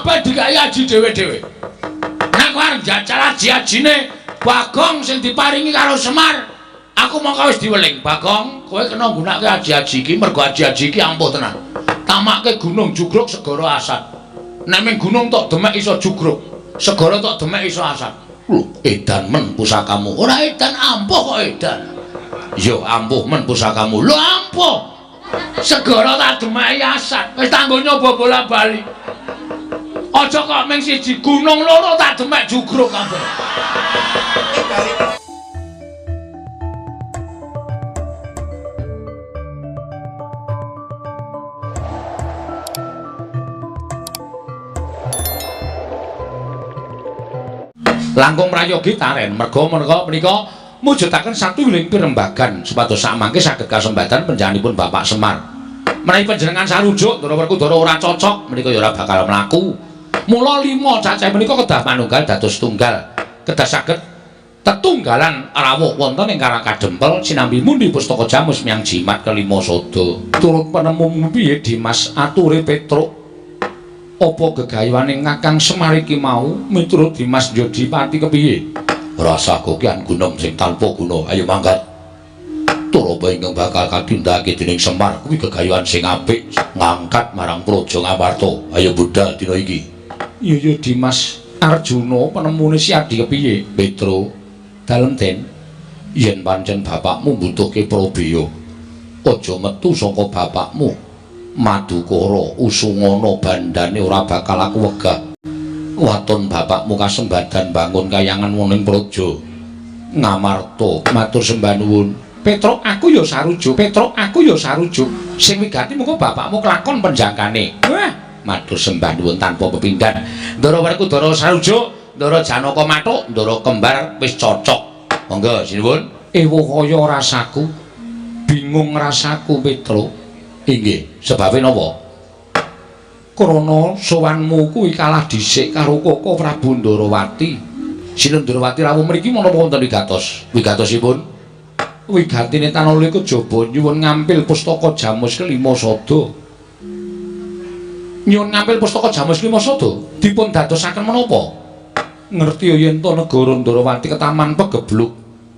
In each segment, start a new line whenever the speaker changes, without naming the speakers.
Kabeh dikai aji dhewe-dhewe. Nek kowe arep njajal aji-ajine Bagong sing diparingi karo Semar, aku mongko wis diweling. Bagong, kowe kena nggunakake aji-aji iki mergo aji-aji iki ampuh tenan. Tamake gunung jugruk segara asat. Nek ming gunung tok demek iso jugruk, segara tok demek iso asat. Lho, edan men pusakamu. Ora edan, ampuh kok edan. Yo ampuh men pusakamu. Lho ampuh. Segara tak demeki asat. Wis tanggo nyoba bola-bali. Aja kok ming siji gunung loro tak demek jugruk kabeh. Langkung prayogi taren merga menika menika mujudaken satuwiling pirembagan supados samangke saged kasembatan panjenenganipun Bapak Semar. Menawi panjenengan sarujuk Ndara Werkudara ora cocok menika ya ora bakal mlaku. Mula 5 cacah menika kedah manunggal dados tunggal. Kedah saged tetunggalan rawuh wonten ing Karang Kadempel sinambi mundi pustaka jamus miyang jimat kelima sada. Turut penemu piye Dimas ature Petruk? Apa gegayuhane Kakang Semar iki mau miturut Dimas Jodipati kepiye? Rasa gokian gunung sing tanpa guna. Ayo mangkat. Tur apa ingkang bakal katindakake dening Semar kuwi gegayuhan sing apik ngangkat marang Praja Ngamarta. Ayo budal dina iki. Iya ya Dimas Arjuna penemune si Adi kepiye? Petro dalem Den yen pancen bapakmu mbutuhke prabeya aja metu saka bapakmu. Madukara usungana bandane ora bakal aku wegah. Waton bapakmu kasembadan bangun kayangan wong ing praja Ngamarta. Matur sembah nuwun. Petruk aku ya sarujuk. Petruk aku ya sarujuk. Sing wigati mengko bapakmu kelakon penjangkane. Wah, matur sembah nuwun tanpa pepindhan. Ndara Werkudara sarujuk, Ndara Janaka mathuk, Ndara kembar wis cocok. Monggo sinuwun. Ewuh kaya rasaku, bingung rasaku Petruk. Inggih, sebabe napa? Krana sowanmu kuwi kalah dhisik karo Koko Prabu Ndarawati. Sinuwun Ndarawati rawuh mriki menapa wonten wigatos? Wigatosipun wigatine tanala kejaba nyuwun ngampil pustaka jamus kelima sada. Nyuwun ngampil pustaka jamus kelima sada dipun dadosaken menapa? Ngerti yen to negara Ndarawati ketaman pegebluk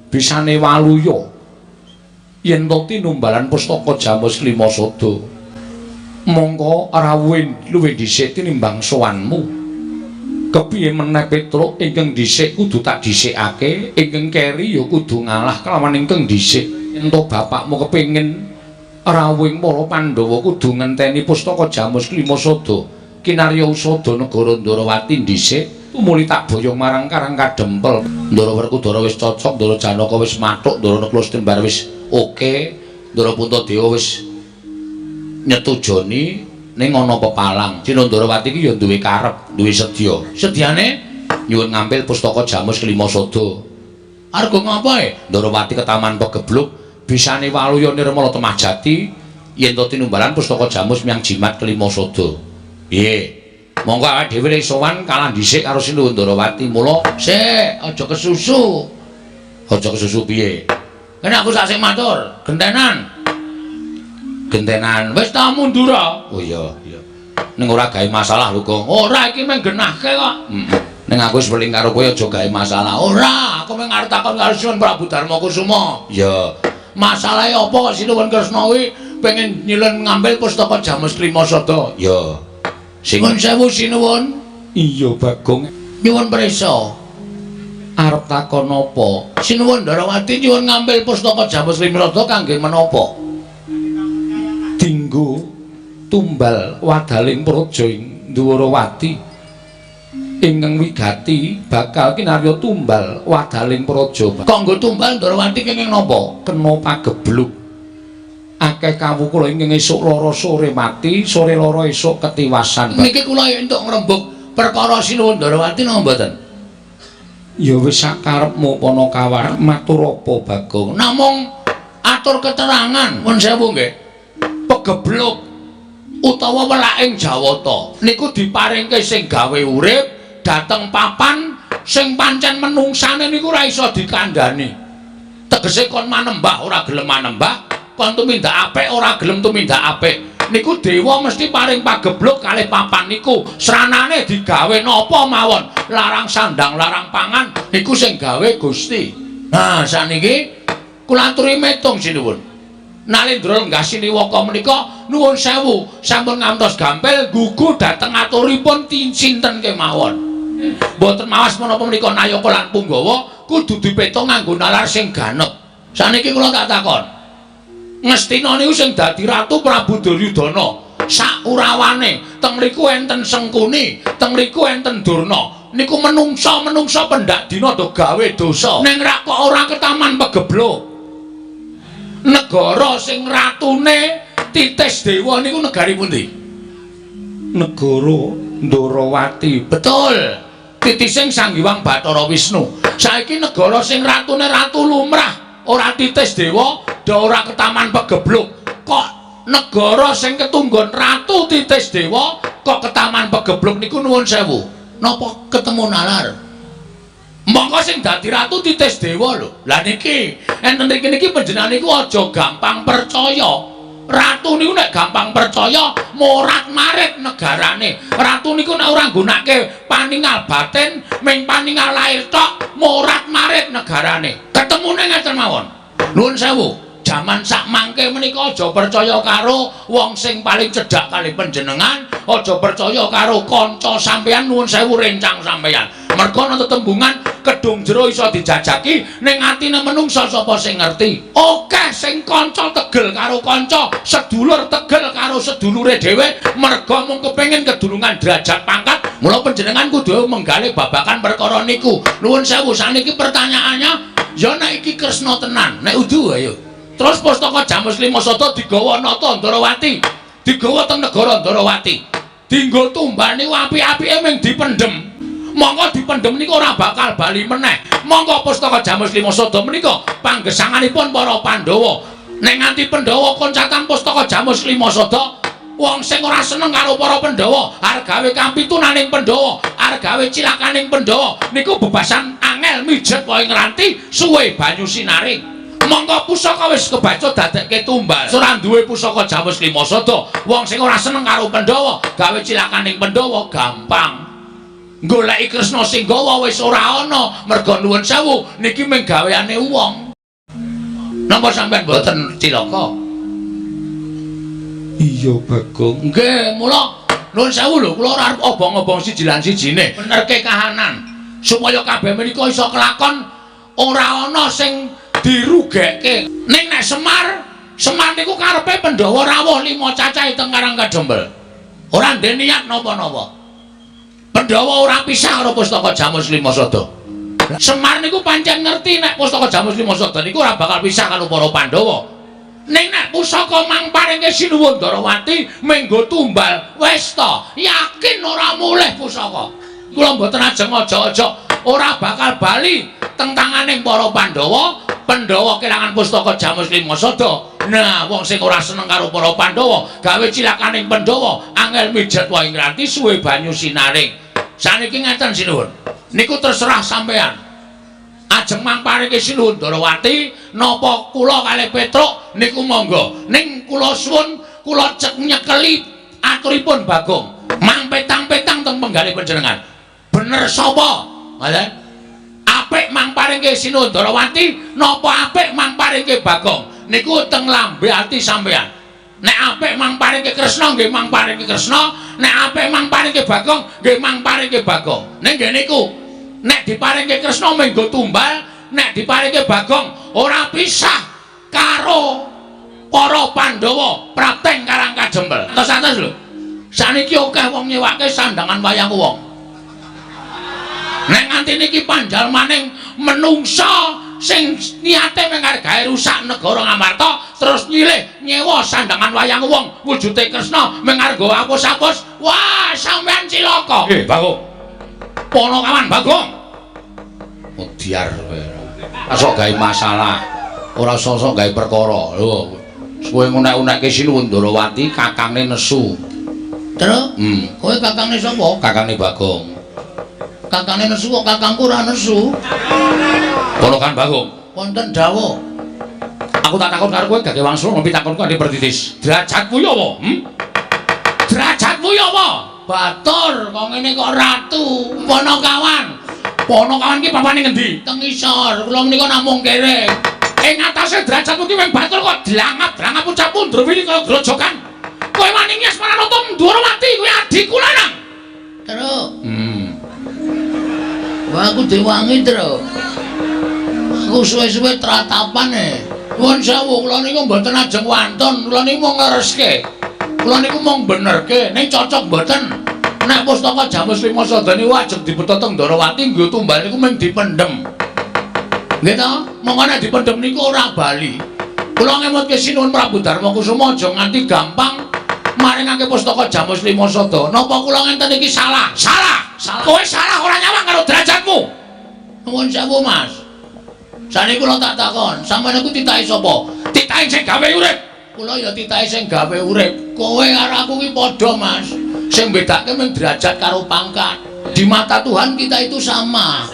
bisane waluya. Yen to tinumbalan pustaka jamus lima sada mongko rawuhe luwih dhisik tinimbang sowanmu. Kepiye meneh Petruk ingkang dhisik kudu tak dhisikake, ingkang keri ya kudu ngalah kelawan ingkang dhisik. Yen to bapakmu kepengin rawuhing para Pandhawa kudu ngenteni pustaka jamus lima sada kinarya usada negara Ndarawati dhisik tumuli tak boyong marang Karang Kadempel. Ndara Werkudara wis cocok, Ndara Janaka wis mathuk, Ndara Nakula Setembar wis oke, Ndara Puntadewa wis nyetujoni ning ana pepalang. Sinuwun Ndarawati iki ya duwe karep, duwe sedya. Sedyane nyuwun ngampil pustaka jamus kelima sada. Arga ngapa? Ndarawati ketaman pegebluk bisane waluya nirmala temah jati yen to tinumbalan pustaka jamus miyang jimat kelima sada. Piye? Monggo awake dhewe nek sowan kalah dhisik karo Sinuwun Ndarawati. Mula sik aja kesusu. Aja kesusu piye? Kene aku sak sing matur, gentenan. Gentenan. Wis ta mundur. Oh iya, iya. Ning ora gawe masalah lho, Gong. Ora iki mung genahke kok. Heeh. Ning aku wis weling karo kowe aja gawe masalah. Ora, aku mung arep takon karo Sinuwun Prabu Darma Kusuma. Iya. Masalahe apa kok Sinuwun Kresna kuwi pengen nyilon ngambil pustaka jamus klima sada? Iya. Sing sewu sinuwun. Iya, Bagong. Nyuwun prisa. Arep takon apa? Sinuwun Ndarawati nyuwun ngambil pustaka jamus klima sada kangge menapa? Dinggo tumbal wadaling praja ing Ndwarawati. Ingkang wigati bakal kinarya tumbal wadaling praja. Kok nggo tumbal Ndarawati kenging napa? Kena pagebluk. Akeh kawuh kula ingkang esuk lara sore mati, sore lara esuk ketiwasan. Niki kula entuk ngrembug perkara Sinuwun Ndarawati napa mboten? Ya wis sakarepmu Panakawar, matur apa Bagong? Namung atur keterangan, nuwun sewu nggih. Pegebluk utawa welaking Jawata niku diparingke sing gawe urip dhateng papan sing pancen menungsane niku ora iso dikandhani. Tegese kon manembah ora gelem manembah, kon tumindak apik ora gelem tumindak apik. Niku dewa mesti paring pagebluk kalih papan niku. Sranane digawe napa mawon, larang sandang, larang pangan niku sing gawe Gusti. Nah, saniki kula aturi metung sinuwun. Nalendra lenggah siniwaka menika nuwun sewu sampun ngantos gampil gugu dhateng aturipun sinten kemawon. Mboten mawas menapa menika nayaka lan punggawa kudu dipetung nganggo nalar sing ganep. Saniki kula tak takon. Ngastina niku sing dadi ratu Prabu Duryudana. Saurawane teng mriku enten Sengkuni, teng mriku enten Durna. Niku menungsa-menungsa pendak dina do gawe dosa. Ning rak kok ora ketaman pegebluk. Negara sing ratune Titis Dewa niku negari pundi? Negara Ndorowati. Betul. Titising Sang Hyang Bathara Wisnu. Saiki negara sing ratune Ratu Lumrah, ora Titis Dewa, do ora ketaman pegebluk. Kok negara sing ketunggon Ratu Titis Dewa kok ketaman pegebluk niku nuwun sewu. Napa ketemu nalar? Monggo sing dadi ratu Titis Dewa lho. Lah niki enten mriki niki panjenengan niku aja gampang percaya. Ratu niku nek gampang percaya morat-marit negarane. Ratu niku nek ora nggunake paningal batin, ming paningal lahir tok, morat-marit negarane. Ketemune ngeten mawon. Nuwun sewu, jaman sak mangke menika aja percaya karo wong sing paling cedhak kali panjenengan, aja percaya karo kanca sampeyan, nuwun sewu rencang sampeyan. Merga ana tetembungan kedung jero iso dijajaki, ning atine menungsa sapa sing ngerti. Akeh sing kanca tegel karo kanca, sedulur tegel karo sedulure dhewe, merga mung kepengin kedulungan derajat pangkat. Mula panjenengan kudu menggalih babagan perkara niku. Nuwun sewu, saniki pertanyaannya, ya nek iki Kresna tenan, nek udu ayo. Terus pustaka Jamus Lima Sada digawa nata Ndarawati, digawa teng negara Ndarawati. Dinggo tumbal niku apik-apike ming dipendhem. Monggo dipendhem niku ora bakal bali meneh. Monggo pustaka Jamus Lima Sada menika panggesanganipun para Pandhawa. Nek nganti Pandhawa koncatan pustaka Jamus Lima Sada, wong sing ora seneng karo para Pandhawa, arep gawe kampitunaning Pandhawa, arep gawe cilakaning Pandhawa, niku bebasan angel mijet wae ngranti suwe banyu sinaring. Monggo pusaka wis kebaca dadekke tumbal. Ora duwe pusaka Jamus Lima Sada, wong sing ora seneng karo Pandhawa, gawe cilakaning Pandhawa gampang. Goleki Kresna sing gawa wis ora ana, merga nuwun sewu niki mung gaweane wong. Napa sampean mboten cilaka? Iya, Bagong. Nggih, mula nuwun sewu lho, kula ora arep obong-obong siji lan sijine. Benerke kahanan supaya kabeh menika iso kelakon ora ana sing dirugekke. Ning nek Semar, Semar niku karepe Pandhawa rawuh 5 cacahe teng Karang Kadempel. Ora ndek niat napa-napa. Pandhawa ora pisah karo pustaka Jamus Lima Sada. Semar niku pancen ngerti nek pustaka Jamus Lima Sada niku ora bakal pisah karo para Pandhawa. Ning nek pusaka mang paringke Sinuwun Ndarawati menggo tumbal, wis ta, yakin ora mulih pusaka. Kula mboten ajeng aja-aja ora bakal bali teng tanganing para Pandhawa. Pandhawa kelangan pustaka Jamus Lima Sada. Nah, wong sing ora seneng karo para Pandhawa, gawe cilakaning Pandhawa, angel mijet wae ngranti suwe banyu sinaring. Saniki ngeten sinuwun. Niku terserah sampean. Ajeng mang paringke Sinuwun Ndarawati napa kula kalih Petruk niku monggo. Ning kula suwun kula cek nyekeli aturipun Bagong. Mang petang-petang teng penggalih panjenengan. Bener sapa? Ngoten. Apik mang paringke Sinuwun Ndarawati napa apik mang paringke Bagong? Niku teng lambe ati sampean. Nek apik mang paringke Kresna nggih mang paringke Kresna, nek apik mang paringke Bagong nggih mang paringke Bagong. Ning nggih niku, nek diparingke Kresna menggo tumbal, nek diparingke Bagong ora pisah karo para Pandhawa prapteng Karang Kadempel. Atos-atos lho. Saniki akeh wong nyewake sandangan wayang wong. Nek nganti niki panjalmaning menungsa sing niate mung arep gawe rusak negara Ngamarta terus nyilih nyewa sandangan wayang wong wujude Kresna mung arep nggawa apus-apus, wah sampean cilaka. Bagong. Ponokawan Bagong. Udyar kowe. Sok gawe masalah, ora sosok gawe perkara. Lho, kowe ngunek-unekke Sinuwun Ndarawati kakangne nesu. Terus, kowe kakangne sapa? Kakangne Bagong. Kakangne nesu kok kakangku ora nesu. Ponokan Bagong. Wonten dawuh. Aku tak takon karo kowe gage wangsul pitakon kanthi pertitis. Derajatku ya apa? Derajatmu ya apa? Batur, kok ngene kok ratu. Ponokawan. Ponokawan ki papane ngendi? Teng isor. Kula menika namung kere. Ing atase derajatmu ki wing batur kok dlangap-dlangap ucap mundur wili kaya grojokan. Kowe wani ngyasmaranata Ndorowati kuwi adhiku lanang.
Truk. Wah, aku diwangi, Truk. Aku suwe-suwe tratapan e.
Nuwun sewu, kula niku mboten ajeng wantun, kula niku mung nglereske. Kula niku mung benerke, ning cocok mboten. Nek pustaka Jamus Lima Sada niku ajeng dibeta teng Ndorowati nggo tumbal niku mung dipendhem. Nggih ta? Monggo nek dipendhem niku ora bali. Kula ngemutke Sinuwun Prabu Darma Kusuma aja nganti gampang maringake pustaka Jamus Lima Sada. Napa kula ngenten iki salah? Salah. Salah. Kowe salah ora nyawang karo derajatmu.
Nuwun sewu, Mas. Saniki kula tak takon, sampeyan niku titahe sapa?
Titahe sing gawe urip.
Kula ya titahe sing gawe urip. Kowe karo aku ki padha, Mas. Sing bedake mung derajat karo pangkat. Di mata Tuhan kita itu sama.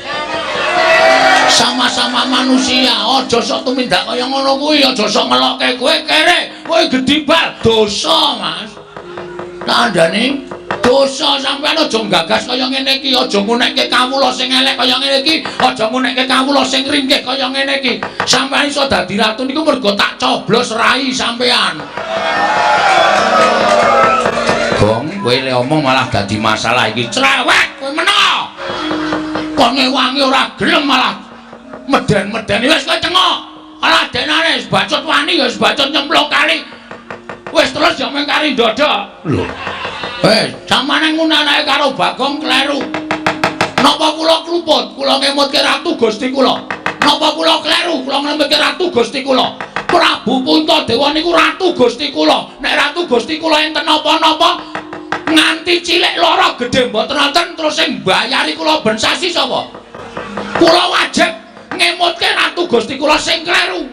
Sama-sama manusia. Aja sok tumindak kaya ngono kuwi, aja sok ngelokke kowe kere, kowe gedibal. Dosa, Mas. Kandhane dosa sampean
aja nggagas kaya ngene iki, aja ngunekke kawula sing elek kaya ngene iki, aja ngunekke kawula sing ringkih kaya ngene iki. Sampean iso dadi ratu niku mergo tak coblos rai sampean. Gong, kowe le omong malah dadi masalah iki. Cerewet kowe meneng. Kon ngewangi ora gelem malah meden-medeni wis kowe cengok. Alah denane wis bacut wani ya wis bacut nyemplung kali. Wis terus ya mung kari ndodok. Lho.
Wes, samane ngunanake karo Bagong kleru.
Napa kula kluput? Kula ngemutke Ratu Gusti kula. Napa kula kleru? Kula ngemutke Ratu Gusti kula. Prabu Puntadewa niku Ratu Gusti kula. Nek Ratu Gusti kula enten napa-napa nganti cilik lara gedhe mboten wonten terus sing mbayari kula ben sasi sapa? Kula wajib ngemutke Ratu Gusti kula sing kleru.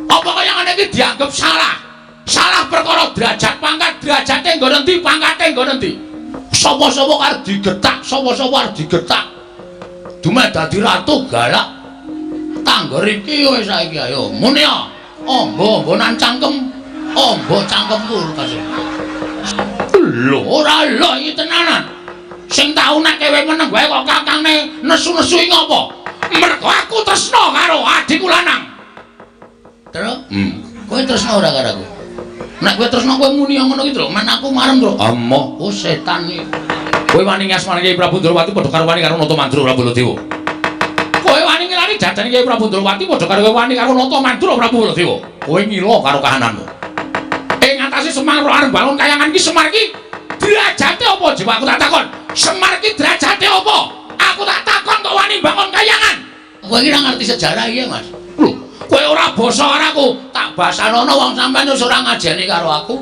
Apa kaya ngene iki dianggep salah? Salah perkara derajat pangkat, derajate nggon endi, pangkate nggon endi? Sapa-sapa arep digetak, sapa-sapa arep digetak.
Dumeh dadi ratu galak. Tangger iki wis saiki ayo. Muni ya. Ombo-ombonan cangkem. Ombo cangkemku kasih.
Lho, ora lho iki tenanan. Sing tau nek kowe meneng wae kok kakangne nesu-nesu iki ngopo? Mergo aku tresna karo adhiku lanang.
Terus? Kowe tresna ora karo aku? Nek kowe tresna kowe muni ngono ki, Truk. Men aku marem, Truk.
Amoh,
oh setan iki.
Kowe wani ngasmani Kyai Prabu Ndorowati padha karo wani karo Nata Mandura Prabu Baladewa. Kowe wani ngilani jajane Kyai Prabu Ndorowati padha karo kowe wani karo Nata Mandura Prabu Baladewa. Kowe ngila karo kahananmu. Ing atase Semar arep bangun kayangan iki Semar iki derajate apa? Coba aku tak takon. Semar iki derajate apa? Aku tak takon kok wani bangun kayangan.
Kowe iki ora ngerti sejarah iya, Mas.
Lho, kowe ora basa karo aku.
Tak basanono wong sampean wis ora ngajeni karo aku.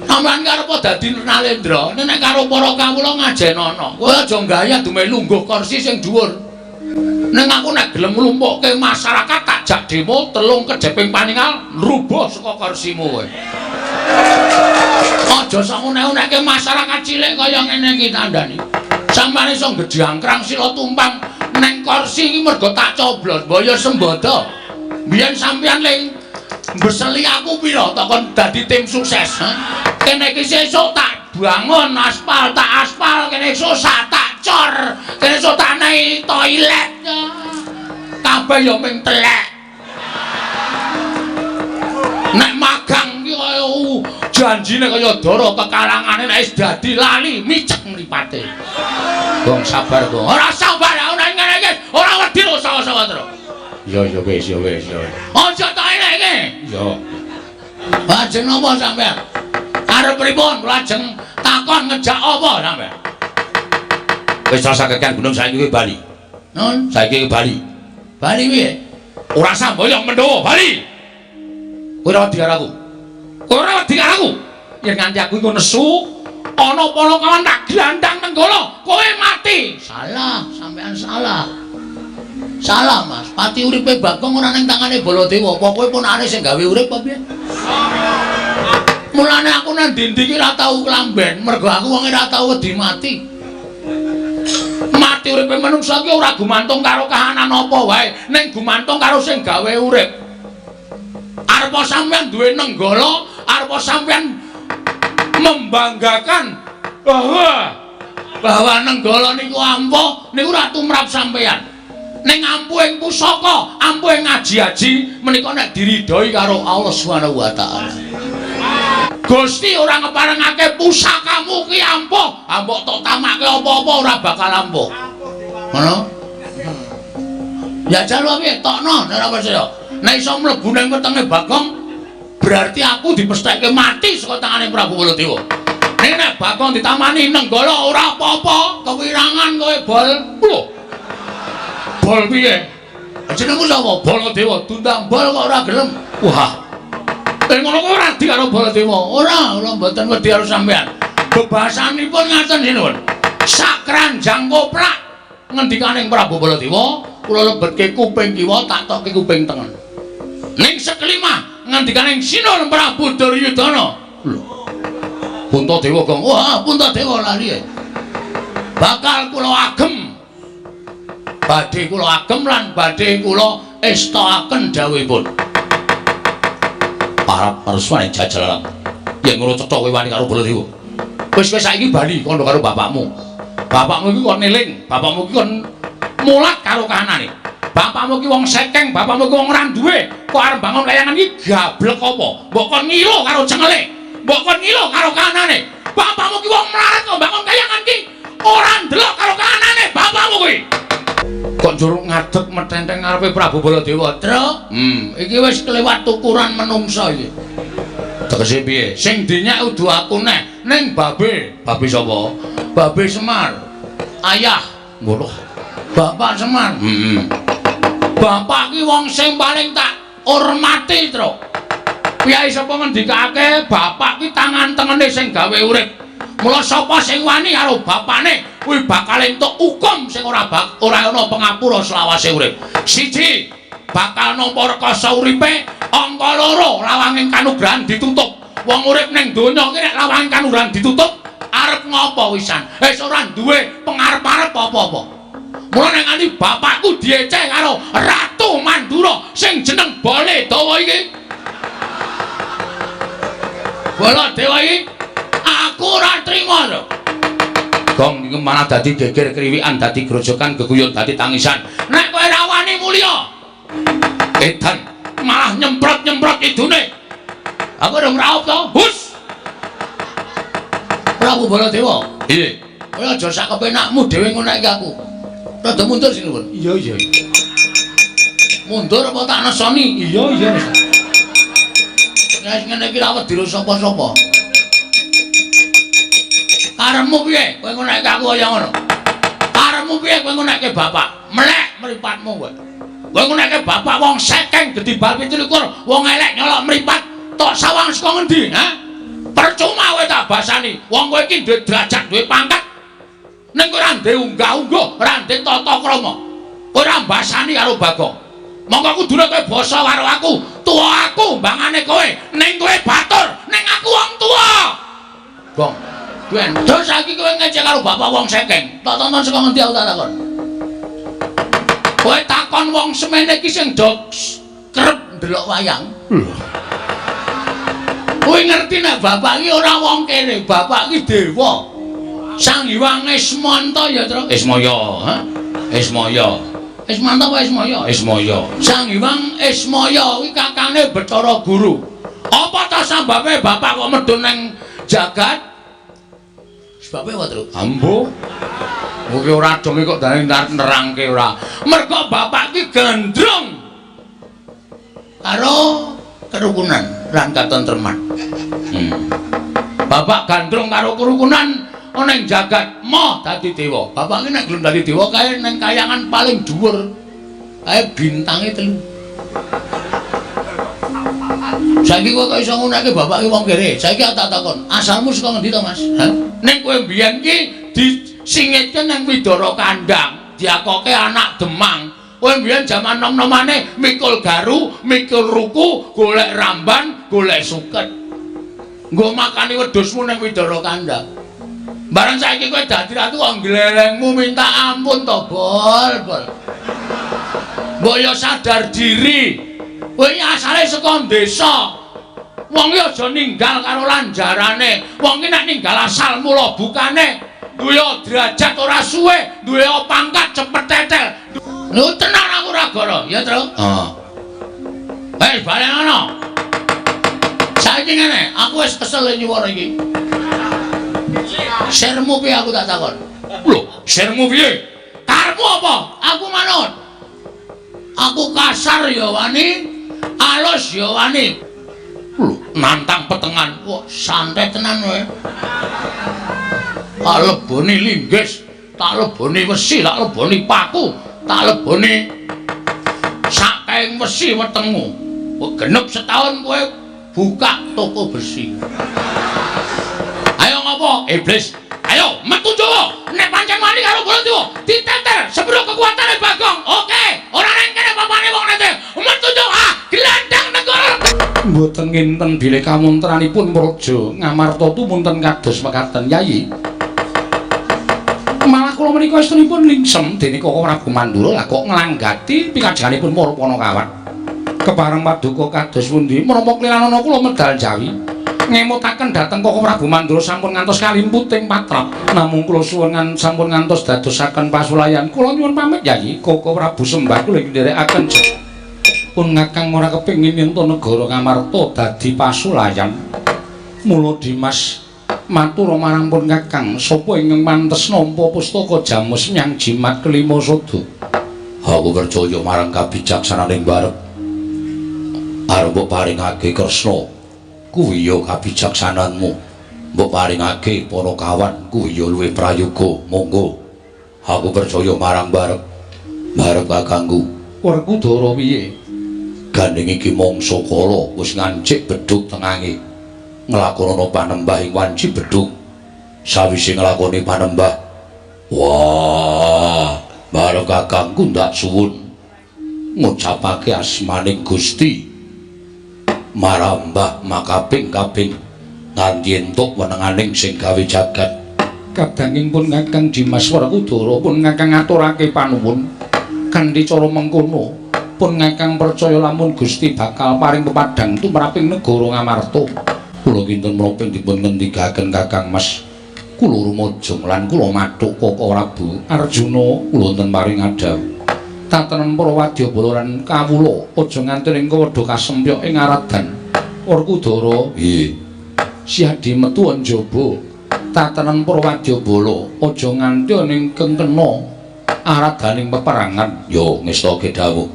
Sampean karep dadi Nalendra, nek karo para kawula ngajenono. Kowe aja gaya dumeh lungguh kursi sing dhuwur.
Ning aku nek gelem nglumpukke masyarakat tak jak demo telung kejeping paningal nrubuh saka kursimu kowe.
Aja sok unek-unekke masyarakat cilik kaya ngene iki tandani. Sampeyan iso gedhangkrang sila tumpang neng kursi iki mergo tak coblos, mbaya sembodo. Biyen sampeyan ling mbeseli aku pira tak kon dadi tim sukses. Kene iki sesuk tak bangun aspal, tak aspal, kene esuk tak cor, kene esuk tak nei toilet. Kabeh ya ming telek.
Nek magang iki kaya janjine kaya dara kekalangane nek wis dadi lali micek mripate.
Gong sabar, Gong.
Ora sabar, ora ngene iki, ora wedi lho sawa-sawa terus. Ya ya wis ya wis ya. Aja tok eleke. Ya.
Lajeng napa sampean?
Arep pripun? Lajeng takon ngejak apa sampean? Wis rasa kekan gunung saiki kowe bali.
Nun,
saiki kowe bali.
Bali piye?
Ora samboyong Mendowo, bali. Kowe ora wedi karo aku. Kowe ora wedi karo aku. Yen nganti aku iku nesu, ana Panakawan tak glandang nenggala, kowe mati.
Salah, sampean salah. Salah, Mas. Pati uripe Bagong ora ning tangane Baladewa. Apa kowe ponakane sing gawe urip apa piye? Mulane aku nang ndi-ndi iki ora tau klamben, mergo aku wong ora tau wedi mati.
Mati uripe manungsa iki ora gumantung karo kahanan apa wae, ning gumantung karo sing gawe urip. Arep sampean duwe nenggala, arep sampean
Membanggakan bahwa Nenggala niku ampuh niku ora tumrap sampeyan. Ning ampuhing pusaka, ampuhing aji-aji menika nek diridhoi karo Allah Subhanahu wa taala. Gusti ora ngeparengake pusakamu ki ampuh, mbok tok tamake apa-apa ora bakal ampuh. Ngono? Ya jalo piye tokno nek ora percaya. Nek iso mlebu nang wetenge Bagong, berarti aku dipestheke mati saka tangane Prabu Baladewa. Ning nek Bagong ditamani Nenggala ora apa-apa, kewirangan kowe bol. Lho. Bol piye? Jenengmu sapa? Baladewa. Dundang bol kok ora gelem. Wah. Ngono kok ora di karo Baladewa. Ora, kula mboten wedi karo sampean. Bebasanipun ngaten sinuwun. Sak kranjang koplak ngendikaning Prabu Baladewa, kula lebetke kuping kiwa tak tokke kuping tengen. Ning sekelima ngendikaning Sinuwun Prabu Duryudana. Lho. Puntadewa Gong. Wah, Puntadewa lali. Bakal kula agem. Badhe kula agem lan badhe kula estoaken dawuhipun. Parap parswane jajal alam. Yen ngono cetha kowe wani karo Baladewa. Wis wis saiki bali kandha karo bapakmu. Bapakmu iki kon eling, bapakmu iki kon mulat karo kahanane. Bapakmu iki wong sekeng, bapakmu iki wong ora duwe. Kok arep bangun kayangan iki gablek apa? Mbok kon ngilo karo cengele. Mbok kon ngilo karo kahanane. Bapakmu iki wong mlarat kok bangun kayangan iki ora ndelok karo kahanane bapakmu kuwi. Kok njur ngadeg metenteng ngarepe Prabu Baladewa, Tru? Iki wis kelewat ukuran menungsa iki. Tegese piye? Sing dinyak udu aku neh, ning babe. Babe sapa? Babe Semar. Ayah. Ngono. Bapak Semar. Heeh. Bapak ki wong sing paling tak hormati, Tru. Piye sapa ngendikake bapak ki tangan tengene sing gawe urip. Mula sapa sing wani karo bapane kuwi bakal entuk hukum sing ora ana pangapura selawase urip. Siji, bakal nampa rekasa uripe, angka loro lawanging kanugrahan ditutup. Wong urip ning donya iki nek lawanging kanugrahan ditutup, arep ngopo wisan? Wis ora duwe pengarep-arep apa-apa. Mula nek nganti bapakku dieceh karo Ratu Mandura sing jeneng Baladewa iki. Baladewa iki aku ora trima lho. Gong iki malah dadi geger kriwikan, dadi grojokan, geguyon, dadi tangisan. Nek kowe ora wani mulya. Edan malah nyemprot-nyemprot idune. Aku urung raup to. Hus. Prabu Baladewa. Iya. Kowe aja sak kepenakmu dhewe ngono iki aku. Rada mundur sinuwun.
Iya, iya.
Mundur apa tak nesoni?
Iya, iya.
Nek ngene iki ra wedi sapa-sapa. Karepmu piye? Kowe ngonekke aku kaya ngono. Karepmu piye kowe ngonekke bapak? Melek mripatmu kowe. Kowe ngonekke bapak wong sekeng gedhi bal 27, wong elek nyolok mripat, tok sawang saka ngendi, ha? Percuma kowe tak basani. Wong kowe iki duwe derajat, duwe pangkat. Ning kowe ora ndek unggah-ungguh, ora ndek tata krama. Kowe ora mbasani karo Bagong. Monggo kudune kowe basa karo aku, tuwa aku mbangane kowe, ning kowe batur, ning aku wong tuwa. Gong. Terus saiki kowe ngecek karo bapak wong sekeng. Tak tonton saka ngendi aku tak takon. Kowe takon wong semene iki sing do kerep ndelok wayang. Kowe ngerti nek bapak iki ora wong kene, bapak iki dewa. Sang Hyang Ismanta ya, Tru? Ismaya, ha? Ismaya. Ismanta apa Ismaya? Ismaya. Sang Hyang Ismaya kuwi kakane Bathara Guru. Apa ta sambabe bapak kok medhun ning jagat? Sebabe apa, Tru?
Ambo.
Kuwi ora dong kok dane nerangke ora. Mergo bapak ki gandrung karo kerukunan lan katentreman. Bapak gandrung karo kerukunan ana ing jagat moh dadi dewa. Bapak ki nek gelem dadi dewa kae ning kayangan paling dhuwur. Kae bintange 3. Saiki kowe kok iso ngonekke bapak ki wong kere. Saiki aku tak takon, asalmu saka ngendi to, Mas? Hah? Ning kowe mbiyen ki disingitke ning Widara Kandang, diakoke anak Demang. Kowe mbiyen jaman nom-nomane mikul garu, mikul ruku, golek ramban, golek suket. Nggo makani wedhusmu ning Widara Kandang. Bareng saiki kowe dadi ratu kok glelengmu minta ampun to, Bol, Bol. Mbok yo sadar diri. Kowe iki asale saka desa. Wong iki aja ninggal karo lanjarane. Wong iki nek ninggal asal mula bukane duwe derajat ora suwe, duwe pangkat cepet tetel. Lho tenan aku ora goro, ya, Tru?
Heeh.
Wis balen ngono. Saiki ngene, aku wis kesel nyuwara iki. Sirmu piye aku tak takon?
Lho, sirmu piye?
Karepmu apa? Aku manut. Aku kasar ya wani, alus ya wani.
Lho, nantang petengan.
Wah, santai tenan kowe. Tak leboni linggis, tak leboni wesi, tak leboni paku, tak leboni sak kaing wesi wetengmu. Genep setahun kowe buka toko besi. Ayo ngopo? Iblis. Ayo metu Jawa. Nek pancen wani karo Baladewa, diteter sepiro kekuatane Bagong. Oke, ora nang kene papane wong nete. Metu Jawa, ah, glandang negara.
Mboten nginten bilih kamuntranipun Praja Ngamarta tumunten kados mekaten, Yayi. Malah kula menika estunipun lingsem dene Koko Prabu Mandura lah kok nglanggati pikajenganipun para Panakawan. Kepareng paduka kados pundi menapa klilanana kula medal jawi ngemutaken dhateng Koko Prabu Mandura sampun ngantos kalimputing patrap. Namung kula suwun sampun ngantos dadosaken pasulayan. Kula nyuwun pamit Yayi, Koko Prabu sembah kula nderekaken pun ngakang ora kepengin yen to negara Ngamarta dadi pasulayan. Mula Dimas matur marang pun kakang, sapa ingkang pantes nampa pustaka Jamus nyang jimat kelima sada? Aku percaya marang kabijaksananing barep. Arep mbok paringake Kresna kuwi ya kabijaksananmu. Mbok paringake Panakawan kuwi ya luwih prayoga. Monggo. Aku percaya marang barep. Barep kakangku. Werkudara piye? Gandeng iki mangsa kala wis ngancik bedhug tengange. Nglakonana panembah ing wanci bedhug. Sawise nglakoni panembah, wah, bareng kakangku ndak suwun ngucapake asmaning Gusti marambah makaping-kaping nganti entuk wenenganing sing gawe jagat. Kadanging pun kakang Dimas Werkudara pun kakang ngaturake panuwun kanthi cara mengkono. Pun ngakang percaya lamun Gusti bakal paring pepadhang tumraping negara Ngamarta. Kula kinten menapa dipun ngendikaken Kakang Mas. Kula rumajeng lan kula mathuk Koko Prabu Arjuna kula wonten paring adhawuh. Tatenen para wadyabala lan kawula aja nganti ing kawadha kasempyok ing aradan. Werkudara, piye?
Siadi metu njaba. Tatenen para wadyabala aja nganti ning kengkena aradaning peperangan.
Yo ngestake dawuh.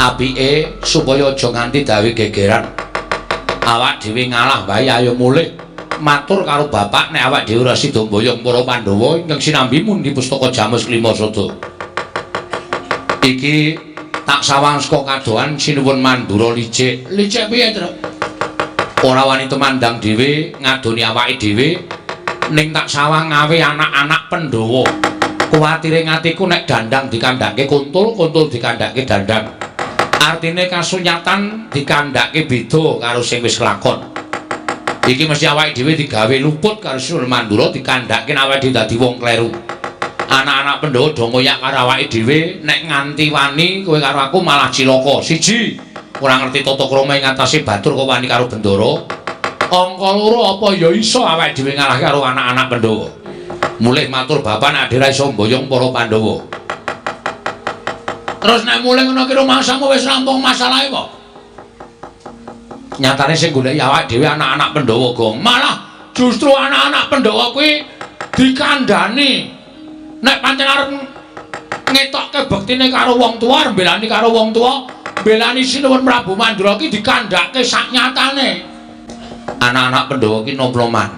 Apike supaya aja nganti dawe gegeran. Awak dhewe ngalah wae ayo mulih. Matur karo bapak nek awak dhewe ora sida mboyong para Pandhawa ingkang sinambi mundi pustaka Jamus Klima Sada. Iki tak sawang saka kadohan sinuwun Mandura licik.
Licik piye, Truk?
Ora wani tumandang dhewe ngadoni awake dhewe ning tak sawang ngawe anak-anak Pandhawa. Kuwatire ngatiku nek dandang dikandhake kuntul, kuntul dikandhake dandang. Artine kasunyatan dikandhake beda karo sing wis kelakon. Iki mesti awake dhewe digawe luput karo Sinuwun Mandura dikandhake awake dhewe dadi wong kleru. Anak-anak Pandhawa do ngoyak karo awake dhewe nek nganti wani kowe karo aku malah cilaka. Siji, ora ngerti tata krama ing atase batur kok wani karo Bendara. Angka loro apa ya iso awake dhewe ngalahke karo anak-anak Pandhawa. Mulih matur bapak nek dhewe iso mboyong para Pandhawa.
Terus nek mulih ngono ki rumangsamu wis rampung masalahe kok.
Nyatane sing goleki awake dhewe anak-anak Pandhawa, Gong.
Malah justru anak-anak Pandhawa kuwi dikandhani. Nek pancen arep ngetokke bektine karo wong tuwa, arep mbelani karo wong tuwa, mbelani Sinuwun Prabu Mandura ki dikandhake sak nyatane.
Anak-anak Pandhawa ki nom-noman.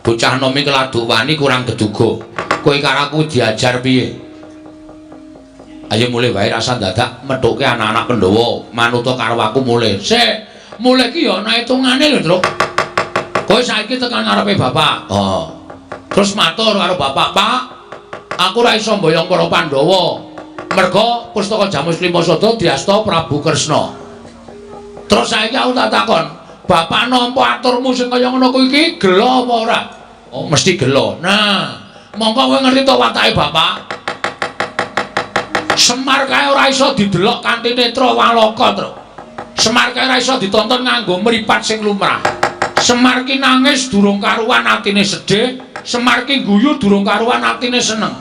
Bocah nom iki laduk wani kurang geduga. Kowe karo aku diajar piye? Ayo mulih wae rasa dadak methuke anak-anak Pandhawa, manuta karo aku mulih.
Sik, mulih ki ya ana hitungane lho, Truk. Kowe saiki tekan ngarepe bapak.
Heeh.
Terus matur karo bapak, "Pak, aku ora iso mboyong para Pandhawa. Merga pustaka Jamus Klima Sada diasta Prabu Kresna." Terus saiki aku tak takon, "Bapak nampa aturmu sing kaya ngono kuwi iki gelo apa ora?"
Oh, mesti gelo.
Nah, mongko kowe ngerti to watake bapak? Semar kae ora iso didelok kanthi netra walaka, Truk. Semar kae ora iso ditonton nganggo mripat sing lumrah. Semar ki nangis durung karuan atine sedih, Semar ki guyu durung karuan atine seneng.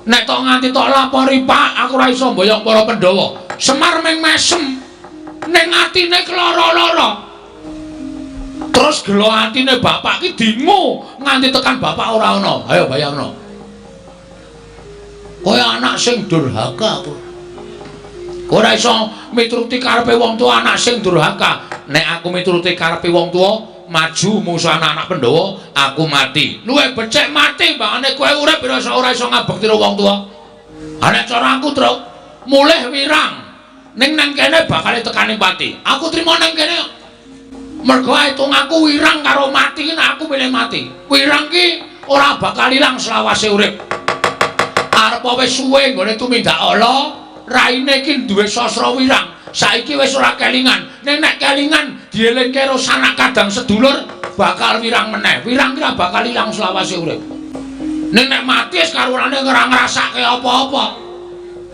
Nek tok nganti tok lapori, Pak, aku ora iso mboyong para Pandhawa. Semar ming mesem ning atine keloro-loro. Terus gelo atine bapak ki dingu nganti tekan bapak ora ana. Ayo bayangno. Kaya anak sing durhaka aku. Ora iso mituruti karepe wong tuwa, anak sing durhaka. Nek aku mituruti karepe wong tuwa, maju musuh anak-anak Pandhawa, aku mati. Luwih becik mati mbangane kowe urip ora iso ngabekti wong tuwa. Ha nek cara aku, Truk, mulih wirang. Ning nang kene bakal tekane pati. Aku trimo nang kene. Mergo hitung aku wirang karo mati ki aku milih mati. Wirang ki ora bakal ilang selawase urip. Arep wis suwe nggone tumindak ala, raine iki duwe sastra wirang. Saiki wis ora kelingan. Ning nek kelingan dielingke karo sanak kadang sedulur bakal wirang meneh. Wirang ki ora bakal ilang selawase urip. Ning nek mati wis karuane ora ngrasake apa-apa.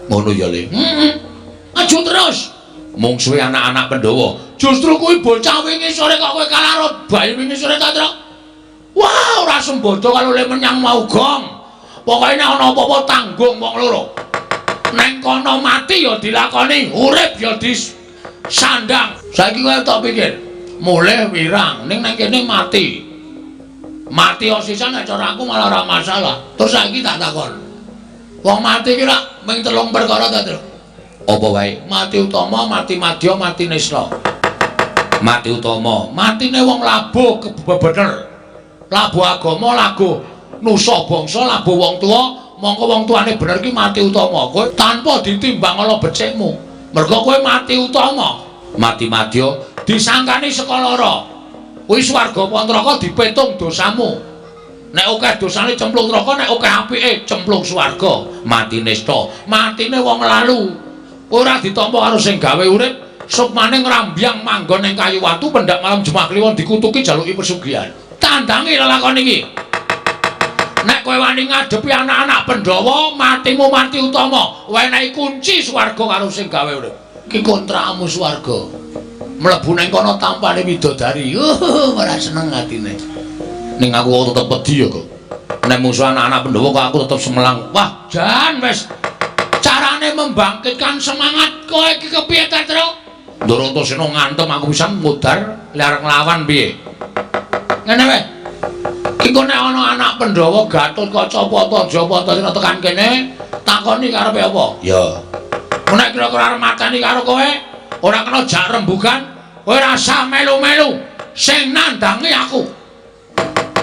Ngono ya, Le. Heeh. Maju terus. Mungsuhe anak-anak Pandhawa. Justru kuwi bocah wingi sore kok kowe kalah karo bayi wingi sore ta, Truk? Wah, ora sembodo kalau le menyang mau gong. Pokoke nek ana apa-apa tanggung wong loro. Neng kono mati ya dilakoni, urip ya disandang. Saiki kowe tak pikir, mulih wirang, ning nang kene mati. Mati sisan nek cara aku malah ora masalah. Terus saiki tak takon. Wong mati ki rak ming telung perkara ta, Truk? Apa wae? Mati utama, mati madya, mati nista. Mati utama, matine wong labuh kebener. Labuh agama, labuh nusa bangsa, labuh wong tuwa, mongko wong tuane bener ki mati utama. Kowe tanpa ditimbang ala becikmu. Mergo kowe mati utama, mati madya disangkani saka lara. Kuwi swarga apa neraka dipetung dosamu. Nek akeh dosane cemplung neraka, nek akeh apike cemplung swarga. Mati nista, matine wong lalu. Ora ditampa karo sing gawe urip, sukmane ngrambyang manggon ning kayu watu pendak malam Jumat Kliwon dikutuki jaluki pesugihan. Tandangi lelakon iki. Nek kowe wani ngadepi anak-anak Pandhawa, matimu mati utama, wenehi kunci swarga karo sing gawe urip. Iki kontrakmu swarga. Mlebu ning kono tampane widodari. Ora seneng atine. Ning aku tetep wedi ya kok. Nek musuh anak-anak Pandhawa kok aku tetep semelang. Wah, jan wis. Carane membangkitkan semangat kowe iki kepiye ta, Truk? Ndoro Antasena ngantem aku pisan mudar lek arep nglawan piye? Ngene wae. Iku nek ana anak Pandhawa Gatotkaca Pantaja Pantasena tekan kene, takoni karepe apa? Ya. Nek kira-kira arep mateni karo kowe, ora kena jak rembugan, kowe ora usah melu-melu. Sing nandangi aku.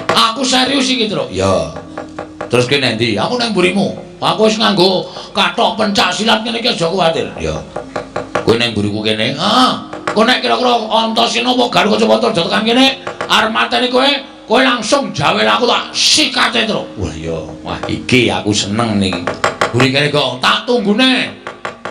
Aku serius iki, Truk. Ya. Terus kene endi? Aku nang mburimu. Aku wis nganggo kathok pencak silat ngene iki aja kuwatir. Ya. Kowe nang mburiku kene? Heeh. Kowe nek kira-kira Antasena apa Gatotkaca Pantaja tekan kene, arep mateni kowe, kowe langsung jawel aku tak sikate, Truk. Wah ya, wah iki aku seneng niki. Mburi kene kok tak tunggune.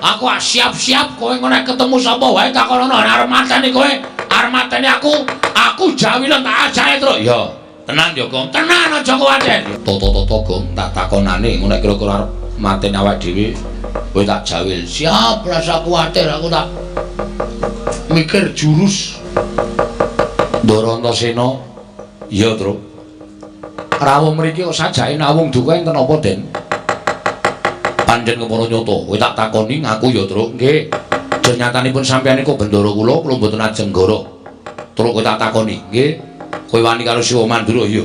Aku siap-siap kowe engko nek ketemu sapa wae takonono arep mateni kowe, arep mateni aku, aku jawilen tak ajake, Truk. Ya. Tenan ya, Gong. Tenan aja kuwatir. Toto-toto Gong, tak takonane engko nek kira-kira arep mateni awake dhewe, kowe tak jawil. Siap, rasa kuwatir aku tak mikir jurus. Ndara Antasena, iya, Truk. Rawuh mriki kok sajake nawung duka enten apa, Den? Pancen kepara nyata, kowe tak takoni ngaku ya, Truk. Nggih. Nyatanipun sampeyan niku bendara kula, kula mboten ajeng goro. Truk kowe tak takoni, nggih. Kowe wani karo Siwa Mandura ya?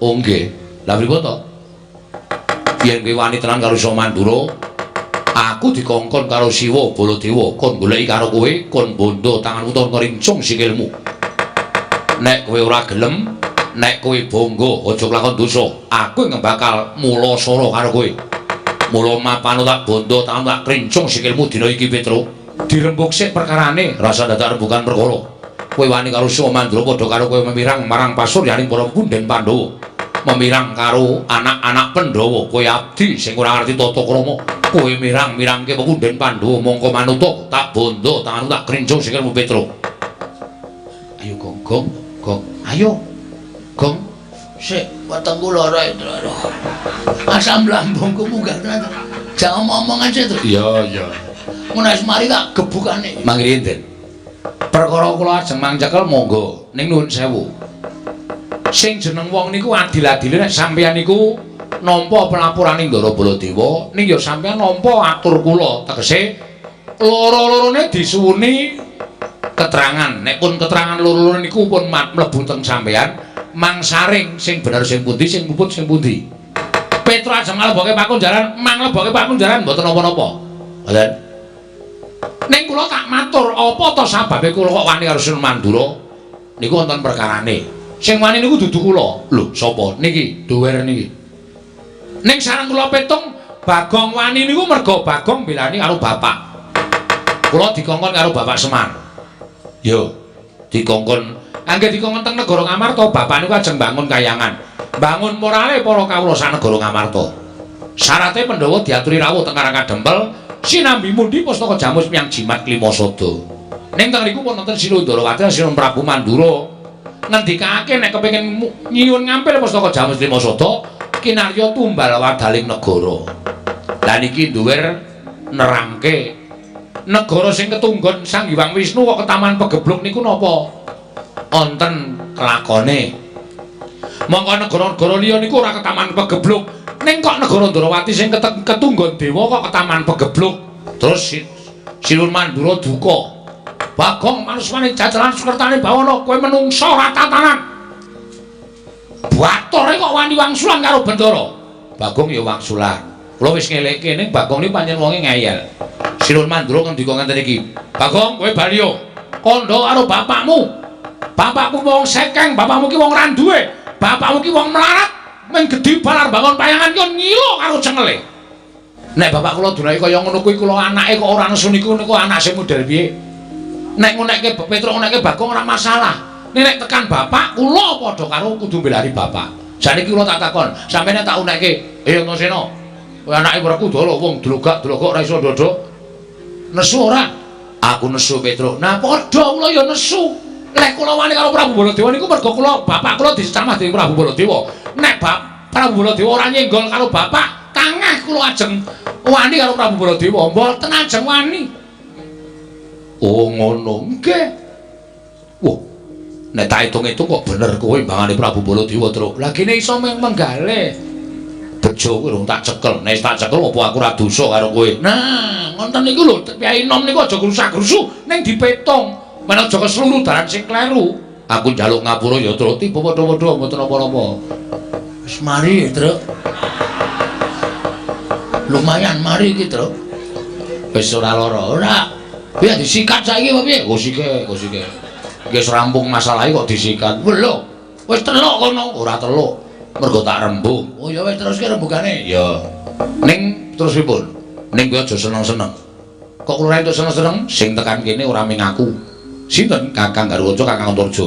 Oh nggih. Lah pripun to? Yen kowe wani tenan karo Siwa Mandura, aku dikongkon karo Siwa Baladewa kon goleki karo kowe, kon bondo tanganmu tur ngrincung sikilmu. Nek kowe ora gelem, nek kowe bangga aja kelakon dosa, aku ingkang bakal mulasara karo kowe. Mula mapano tak bondo tanganmu tak krincung sikilmu dina iki, Petruk. Dirembug sik perkarane, rasa dadak rembugan perkara. Kowe wani karo Siwa Mandura padha karo kowe memirang marang pasuryaning para punden Pandhawa. Memirang karo anak-anak Pandhawa, kowe abdi sing ora ngerti tata krama. Kowe mirang-mirangke pepunden Pandhawa mongko manuta tak bondo tanganmu tak krincung sikilmu, Petruk. Ayo Gong, Gong, Gong. Ayo. Gong. Sik, wetengku lara itu. Aduh. Asam lambungku munggah tenan. Jangan ngomong aja, Truk. Iya, iya. Mun wis mari tak gebukane.
Mangke enten. Perkara kula ajeng mangcekel monggo ning nuwun sewu. Sing jeneng wong niku adil-adile nek sampeyan niku nampa pelapurane Ndara Baladewa, ning ya sampeyan nampa atur kula, tegese loro-lorone disuwuni keterangan. Nek pun keterangan loro-lorone niku pun mlebu teng sampeyan, mangsaring sing bener sing pundi, sing puput sing pundi. Petro ajeng nglebokke pakunjaran, manglebokke pakunjaran mboten napa-napa. Ngoten. Ning kula tak matur, apa to sababe kula kok wani karo Sinuwun Mandura? Niku wonten perkarane. Sing wani niku dudu kula. Lho, sapa? Niki, duwer niki. Ning sareng kula petung, Bagong wani niku merga Bagong belani karo bapak. Kula dikongkon karo Bapak Semar. Yo, dikongkon. Angge dikongkon teng negara Ngamarta, bapak niku ajeng bangun kayangan. Bangun morale para kawula sak negara Ngamarta. Syarate Pandhawa diaturi rawuh teng Karang Kadempel, sinambi mundi pustaka jamus miyang jimat Klimasada. Ning teng riku pun wonten Sinuwun Ndarawati lan Sinuwun Prabu Mandura. Ngendikake nek kepengin nyuwun ngampil pustaka jamus Klimasada, kinarya tumbal wadaling negara. Lah niki duwer nerangke negara sing ketunggon Sang Hyang Wisnu kok ketaman pegebluk niku napa? Wonten kelakone. Mongko negara-negara liya niku ora ketaman pegebluk. Ning kok negara Ndarawati sing ketunggon dewa kok ketaman pegebluk. Terus Sinuwun Mandura duka. Bagong manusmane jajaran sukertane bawana kowe menungsa ora tatanan. Batore kok wani wangsulan karo Bendara. Bagong ya wangsulan. Kula wis ngelekke ning Bagong niku pancen wonge ngeyel. Sinuwun Mandura ngendika ngenten iki. Bagong kowe bali yo. Kandha karo bapakmu. Bapakmu wong sekeng, bapakmu ki wong ra duwe. Bapakmu ki wong melarat, mung gedhi balar bangun payangan ki ngilo karo cengele. Nek bapak kula dunake kaya ngono kuwi kula anake kok ora nesu niku niku anak sing model piye? Nek ngunekke Petruk ngunekke Bagong ora masalah. Nek nek tekan bapak kula padha karo kudu mbelani bapak. Saniki kula tak takon, sampeyan tak unekke, "Eh Antasena, kowe anake Werkudara wong dlogak-dlogok ora iso ndodok." Nesu ora? Aku nesu Petruk. Nah padha kula ya nesu. Lek kula wani karo Prabu Baladewa niku mergo kula bapak kula dicamah dening Prabu Baladewa. Nek Prabu Baladewa ora nyenggol karo bapak, tangah kula ajeng wani karo Prabu Baladewa. Mboten ajeng wani. Oh ngono. Nggih. Wah. Nek tak hitung-hitung kok bener kowe mbangane Prabu Baladewa, Truk. Lah kene iso menggale. Bejo kuwi rung tak cekel. Nek tak cekel apa aku ora dosa karo kowe. Nah, ngoten niku lho, Kyai Nom niku aja grusak-grusu ning dipetung. Men aja kesluru dalan sing kleru. Aku njaluk ngapura ya, Truk. Tiba padha-padha mboten napa-napa.
Wis mari, Truk. Lumayan mari iki, Truk.
Wis ora lara.
Ora. Piye disikat saiki apa piye?
Go sike, go sike. Iki wis rampung masalahe kok disikat.
Lho, wis teluk kono.
Ora teluk. Mergo tak rembug.
Oh ya wis teruske rembugane.
Ya. Ning terus pripun? Ning kowe aja seneng-seneng. Kok kula entuk seneng-seneng? Sing tekan kene ora ming aku. Sinten? Kakang Garwaca, Kakang Antarja.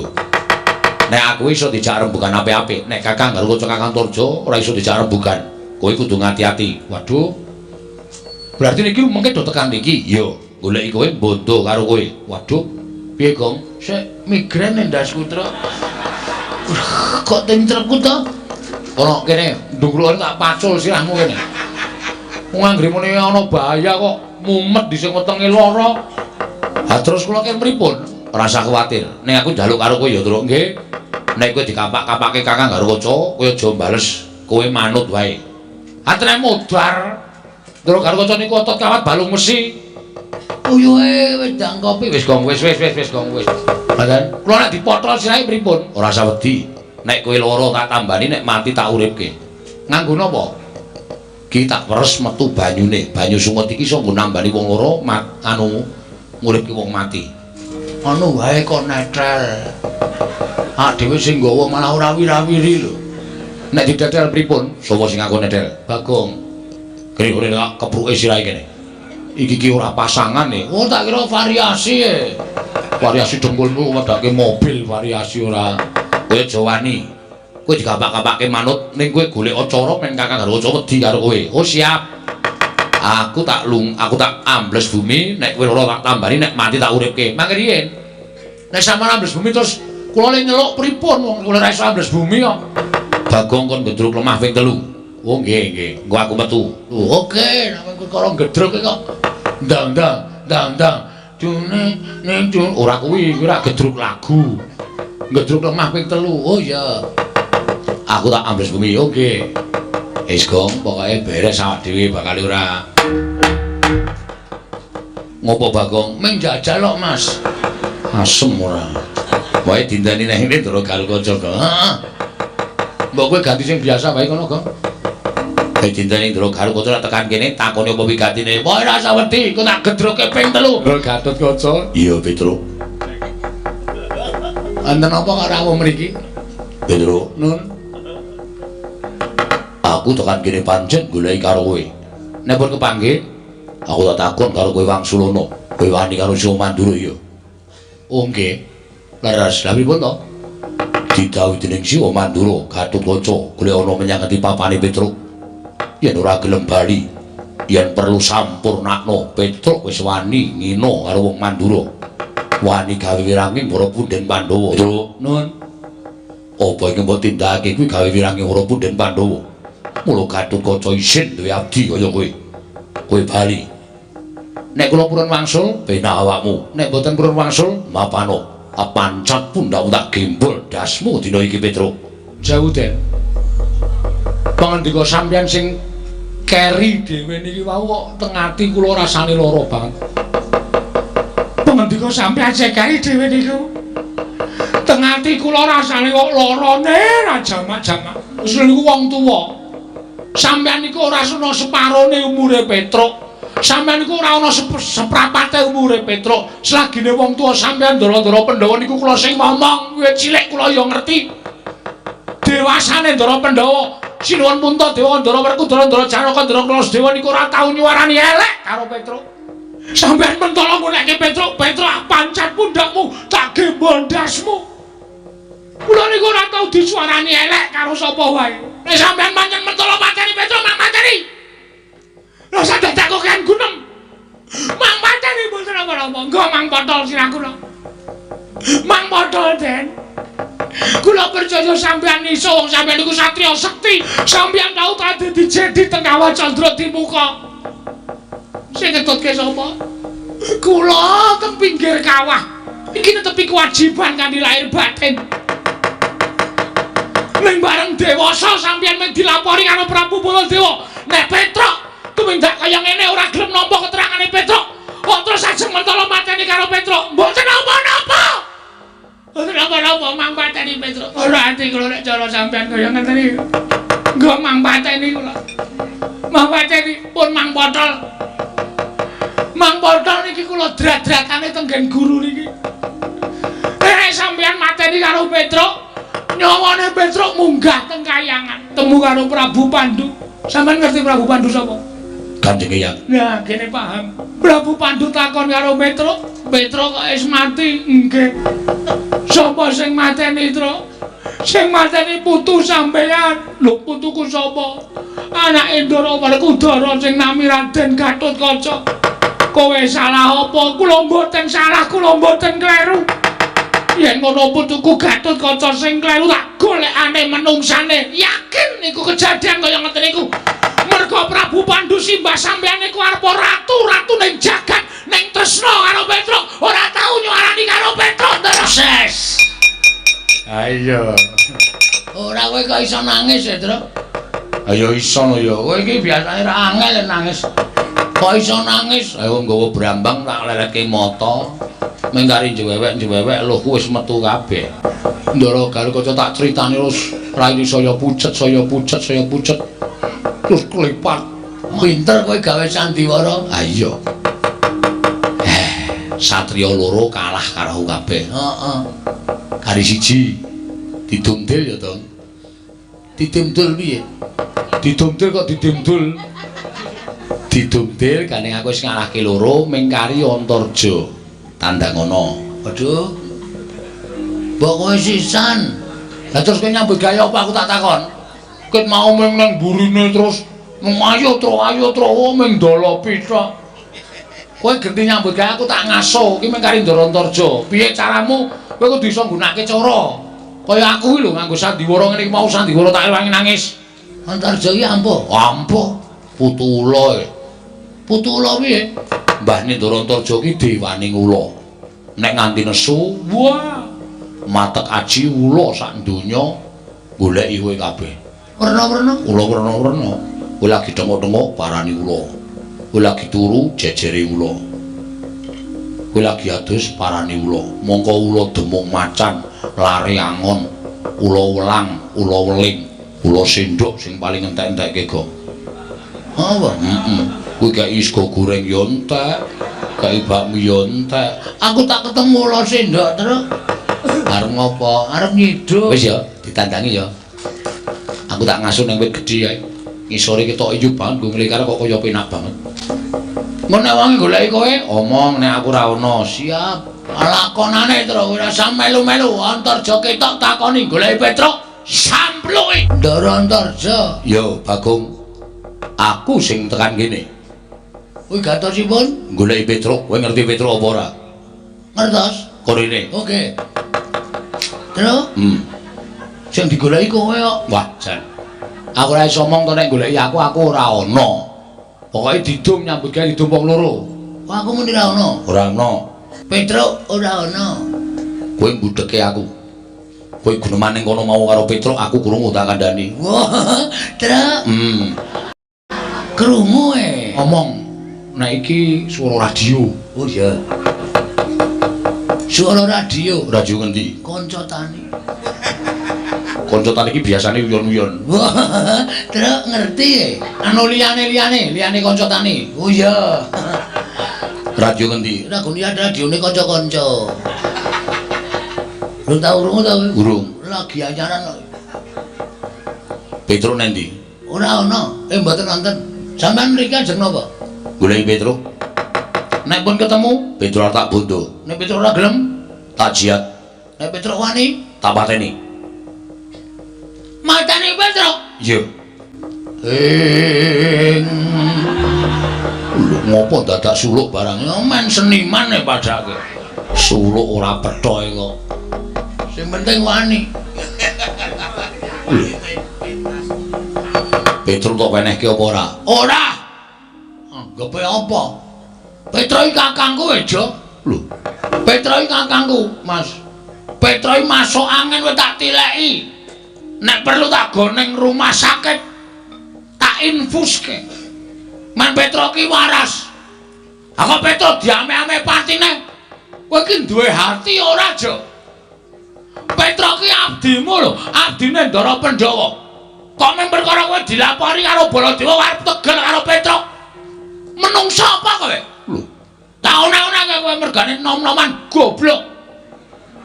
Nek aku iso dijak rembugan apik-apik, nek Kakang Garwaca, Kakang Antarja ora iso dijak rembugan. Kowe kudu ngati-ati. Waduh. Berarti niki mengke do tekan niki. Iya, goleki kowe bondo karo kowe. Waduh.
Piye, Gong? Sik migrain ndasku, Truk. Kok tentrepku to?
Ono kene, ndungkluk tak pacul sirahmu kene. Wong anggere muni ana bahaya kok mumet dhisik wetenge lara. Ha terus kula ken pripun? Ora usah kuwatir. Ning aku njaluk karo kowe ya, Truk, nggih. Nek kowe dikapak-kapake Kakang Garwaca, kowe aja bales, kowe manut wae. Atene modar. Truk Garwaca niku otot kawat balung mesi.
Uyuhe wedang kopi
wis gong wis wis wis wis gong wis. Badan kula nek dipotol sirahe pripun? Ora usah wedi. Nek kowe lara tak tambani, nek mati tak uripke. Nganggo napa? Ki tak peres metu banyune. Banyu sungut iki iso nggo nambani wong lara, anu nguripke wong mati.
Anu wae kok netel. Ah dhewe sing nggawa malah ora wirawiri lho.
Nek didetel pripun? Sapa sing aku netel? Bagong. Kene-kene tak kepruke sirahe kene. Iki ki ora pasangan e.
Oh tak kira variasi e.
Variasi dengkulmu wedake mobil variasi ora. Kowe aja wani. Kowe dikapak-kapake manut ning kowe golek acara men Kakang Garwaca wedi karo kowe. Oh siap. Aku tak lung, aku tak ambles bumi, nek kowe ora tak tambani, nek mati tak uripke. Mangke riyen. Nek sampeyan ambles bumi terus kula le nyeluk pripun wong kula ora iso ambles bumi kok. Bagong kon gedruk lemah ping 3. Oh nggih nggih, engko aku metu.
Lho oke, nek perkara gedruk kok Ndang ndang ndang ndang. June ning jun ora kuwi, kuwi ora gedruk lagu. Gedruk lemah ping 3. Oh iya.
Aku tak ambles bumi. Oke. Wis gong, pokoke beres awak dhewe bakal ora. Ngopo Bagong?
Ming jajal kok, Mas.
Asem ora. Wae dinteni nang ngene Ndara Garukaca.
Heeh. Mbok kowe ganti sing biasa wae kono, Gong.
Wae dinteni Ndara Garukaca tekan kene takone apa wigatine.
Wae ora usah wedi, engko tak gedruke ping 3.
Ndara Gatotkaca. Iya, Petruk.
Enten apa kok rawuh mriki?
Petruk,
Nun.
Aku tekan kene pancen goleki karo kowe. Nek pun kepanggih, aku tak takon karo kowe Wangsulana. Kowe wani karo Siwa Mandura ya?
Oh nggih. Leres. Lha pripun to?
Didhawuhi dening Siwa Mandura, Gatotkaca golek ana menyang ngendi papane Petruk. Yen ora gelem bali, yen perlu sampurnakno, Petruk wis wani ngina karo wong Mandura. Wani gawe wiranging para punden Pandhawa.
Petruk,
Nun. Apa iki mbok tindakake kuwi gawe wiranging para punden Pandhawa? Mula Gatotkaca isin duwe abdi kaya kowe. Kowe bali. Nek kula purun wangsul, penak awakmu. Nek mboten purun wangsul, mapano. Pancat pundhakmu tak gembol dasmu dina iki Petruk.
Jauh Den. Pangandika sampeyan sing keri dhewe niki wau kok teng ati kula rasane lara banget. Pangandika sampeyan sing keri dhewe niku teng ati kula rasane kok larane ra jamak-jamak. Wis niku wong tuwa. Sampeyan niku ora ana separone umure Petruk. Sampeyan niku ora ana seprapate umure Petruk. Selagine wong tuwa sampeyan ndara-ndara Pandhawa niku kula sing ngomong, wiwit cilik kula ya ngerti. Dewasane Ndara Pandhawa, Sinuwun Puntadewa, Ndara Werkudara, Ndara Janaka, Ndara Kaladewa niku ora tau nyuwarani elek karo Petruk. Sampeyan mentala nggonekke Petruk, Petruk pancat pundhakmu, tak gembol ndasmu. Kula niku ora tau disuarani elek karo sapa wae. Nek sampeyan pancen mentala mateni Petruk, mang mateni. Lha dadak kok kan gunem. Mang mateni mboten napa-napa. Nggo mang potol sirah kula. Mang potol, Den. Kula percaya sampeyan iso, wong sampeyan niku satriya sekti. Sampeyan tau dadi jedi teng Kawah Candra Dimuka. Sing ngetutke sapa? Kula teng pinggir kawah. Iki netepi kewajiban kanthi lahir batin. Ning bareng dewasa sampeyan mung dilapori karo Prabu Baladewa. Nek Petruk tumindak kaya ngene ora gelem nampa keterangane Petruk. Kok terus ajeng mentala mateni karo Petruk? Mboten napa-napa. Mboten napa-napa mang pateni Petruk. Ora ati kula nek cara sampeyan kaya ngeten iki. Nggo mang pateni kula. Mang pateni pun mang potol. Mang potol niki kula drat-dratane teng nggen guru niki. Nek sampeyan mateni karo Petruk, nyawane Petruk munggah teng kayangan, temu karo Prabu Pandu. Sampeyan ngerti Prabu Pandu sapa?
Kanjeng Eyang.
Nah, kene paham. Prabu Pandu takon karo Petruk, Petruk kok wis mati? Nggih. Sapa sing mateni, Truk? Sing mateni putu sampeyan. Lho, putuku sapa? Anake Ndara Werkudara sing nami Raden Gatotkaca. Kowe salah apa? Kula mboten salah, kula mboten kleru. Yen ngono putuku Gatotkaca sing kleru tak golekane menungsane. Yakin niku kejadian kaya ngeten niku. Mergo Prabu Pandu simbah sampeyan niku arep ratu, ratu ning jagat, ning tresna karo Petruk, ora tau nyuarani karo Petruk. Ses.
Ayo.
Ora kowe kok iso nangis ya, Truk?
Ayo iso no ya.
Kowe iki biasane ra angel nangis. Kok iso nangis?
Ayo nggawa brambang tak leletke mata. Ming kari njewewek-njewewek lho wis metu kabeh.
Ndara Garukaca tak critani terus raine saya pucet, saya pucet, saya pucet. Terus klepat. Pinter kowe gawe sandiwara.
Ha iya. Satriya loro kalah karo kabeh.
Heeh.
Kari siji didumdil ya, Tong.
Didumdul piye? Didumdil kok didumdul?
Didumdil gandeng aku wis ngalahke loro ming kari Antarja. Tandang ana.
Waduh. Mbok kowe sisan. Lah terus kowe nyambut gawe apa aku tak takon? Ket mau ming nang burine terus ayo tro ming dolopi tok. Kowe genti nyambut gawe aku tak ngaso iki ming kari Ndara Antarja. Piye caramu? Kowe kudu iso nggunakake cara. Kaya aku iki lho nganggo sandiwara ngene iki mau sandiwara tak ewangi nangis. Antarja iki ampuh.
Ampuh. Putu ula.
Putu ula piye?
Mbah Ndara Antarja ki dewane ula. Nek nganti nesu, wah, matek aji ula sak donya goleki kowe kabeh.
Werna-werna,
Ula werna-werna. Kowe lagi thenguk-thenguk parani ula. Kowe lagi turu jejere ula. Kowe lagi adus parani ula. Mongko ula demung macan, lare angon, ula welang, ula weling, ula sendhok sing paling entek-entekke go.
Apa?
Heeh. Kuwi kei sego goreng yo entek, kei bakmi yo entek.
Aku tak ketemu ula sendhok terus.
Arep ngopo?
Arep nyiduk.
Wis ya, ditandangi ya. Aku tak ngasuh ning wit gedhe kae. Ngisore ketok iyu banget, nggo nglekar kok kaya penak banget. Engko nek wong goleki kowe, omong nek aku ora ono.
Siap. Lakonane terus ora usah melu-melu. Antarja ketok takoni goleki Petruk, sampluki. Ndara Antarja.
Yo, Bagong. Aku sing tekan kene.
Kuwi gatosipun
Goleki Petruk. Kowe ngerti Petruk apa ora?
Ngertos.
Korene.
Oke. Terus sing digoleki kowe kok.
Wah, jan. Aku ora iso omong to nek goleki aku, aku ora ana. Pokoke didum nyambut gawe didum wong loro.
Kok aku muni ora ana.
Ora ana.
Petruk ora ana.
Kowe mbudheke aku. Kowe guneman ning kono mau karo Petruk, aku krungu tak kandhani.
Wah, Truk. Krungu e.
Omong nek iki swara radio.
Oh iya. Swara radio.
Radio ngendi?
Kanca tani.
Kanca tani iki biasane uyon-uyon.
Wah, Truk ngerti e.
Anu liyane-liyane, liyane kanca tani.
Oh iya.
Radio ngendi?
Ragone radione kanca-kanca. Lu tau krungu ta kowe?
Urung.
Lagi anyaran kok.
Petruk nendi?
Ora ana. Mboten wonten. Sampeyan mriki ajeng napa?
Goleki Petruk. Nek pun ketemu, Petruk tak bondo.
Nek Petruk ora gelem,
tak jiat.
Nek Petruk wani,
tak pateni.
Mateni Petruk?
Iya. Ing lho ngopo dadak suluk barang?
Ya men seniman e padake.
Suluk ora pethoe kok.
Sing penting wani.
Petruk tok wenehke apa ora?
Ora. Anggepe apa? Petruk iki kakangku e, Jo.
Lho,
Petruk iki kakangku, Mas. Petruk iki masuk angin wis tak tileki. Nek perlu tak go ning rumah sakit, tak infuske. Men Petruk ki waras. Aku Petruk diame-ame patine. Kowe iki duwe hati ora, Jo? Petruk ki abdimu lho, abdine Ndara Pandhawa. Kok men perkara kowe dilapori karo Baladewa arep tegel karo Petruk. Menungsa apa kowe?
Lho,
tak onek-onek kowe mergane nom-noman goblok.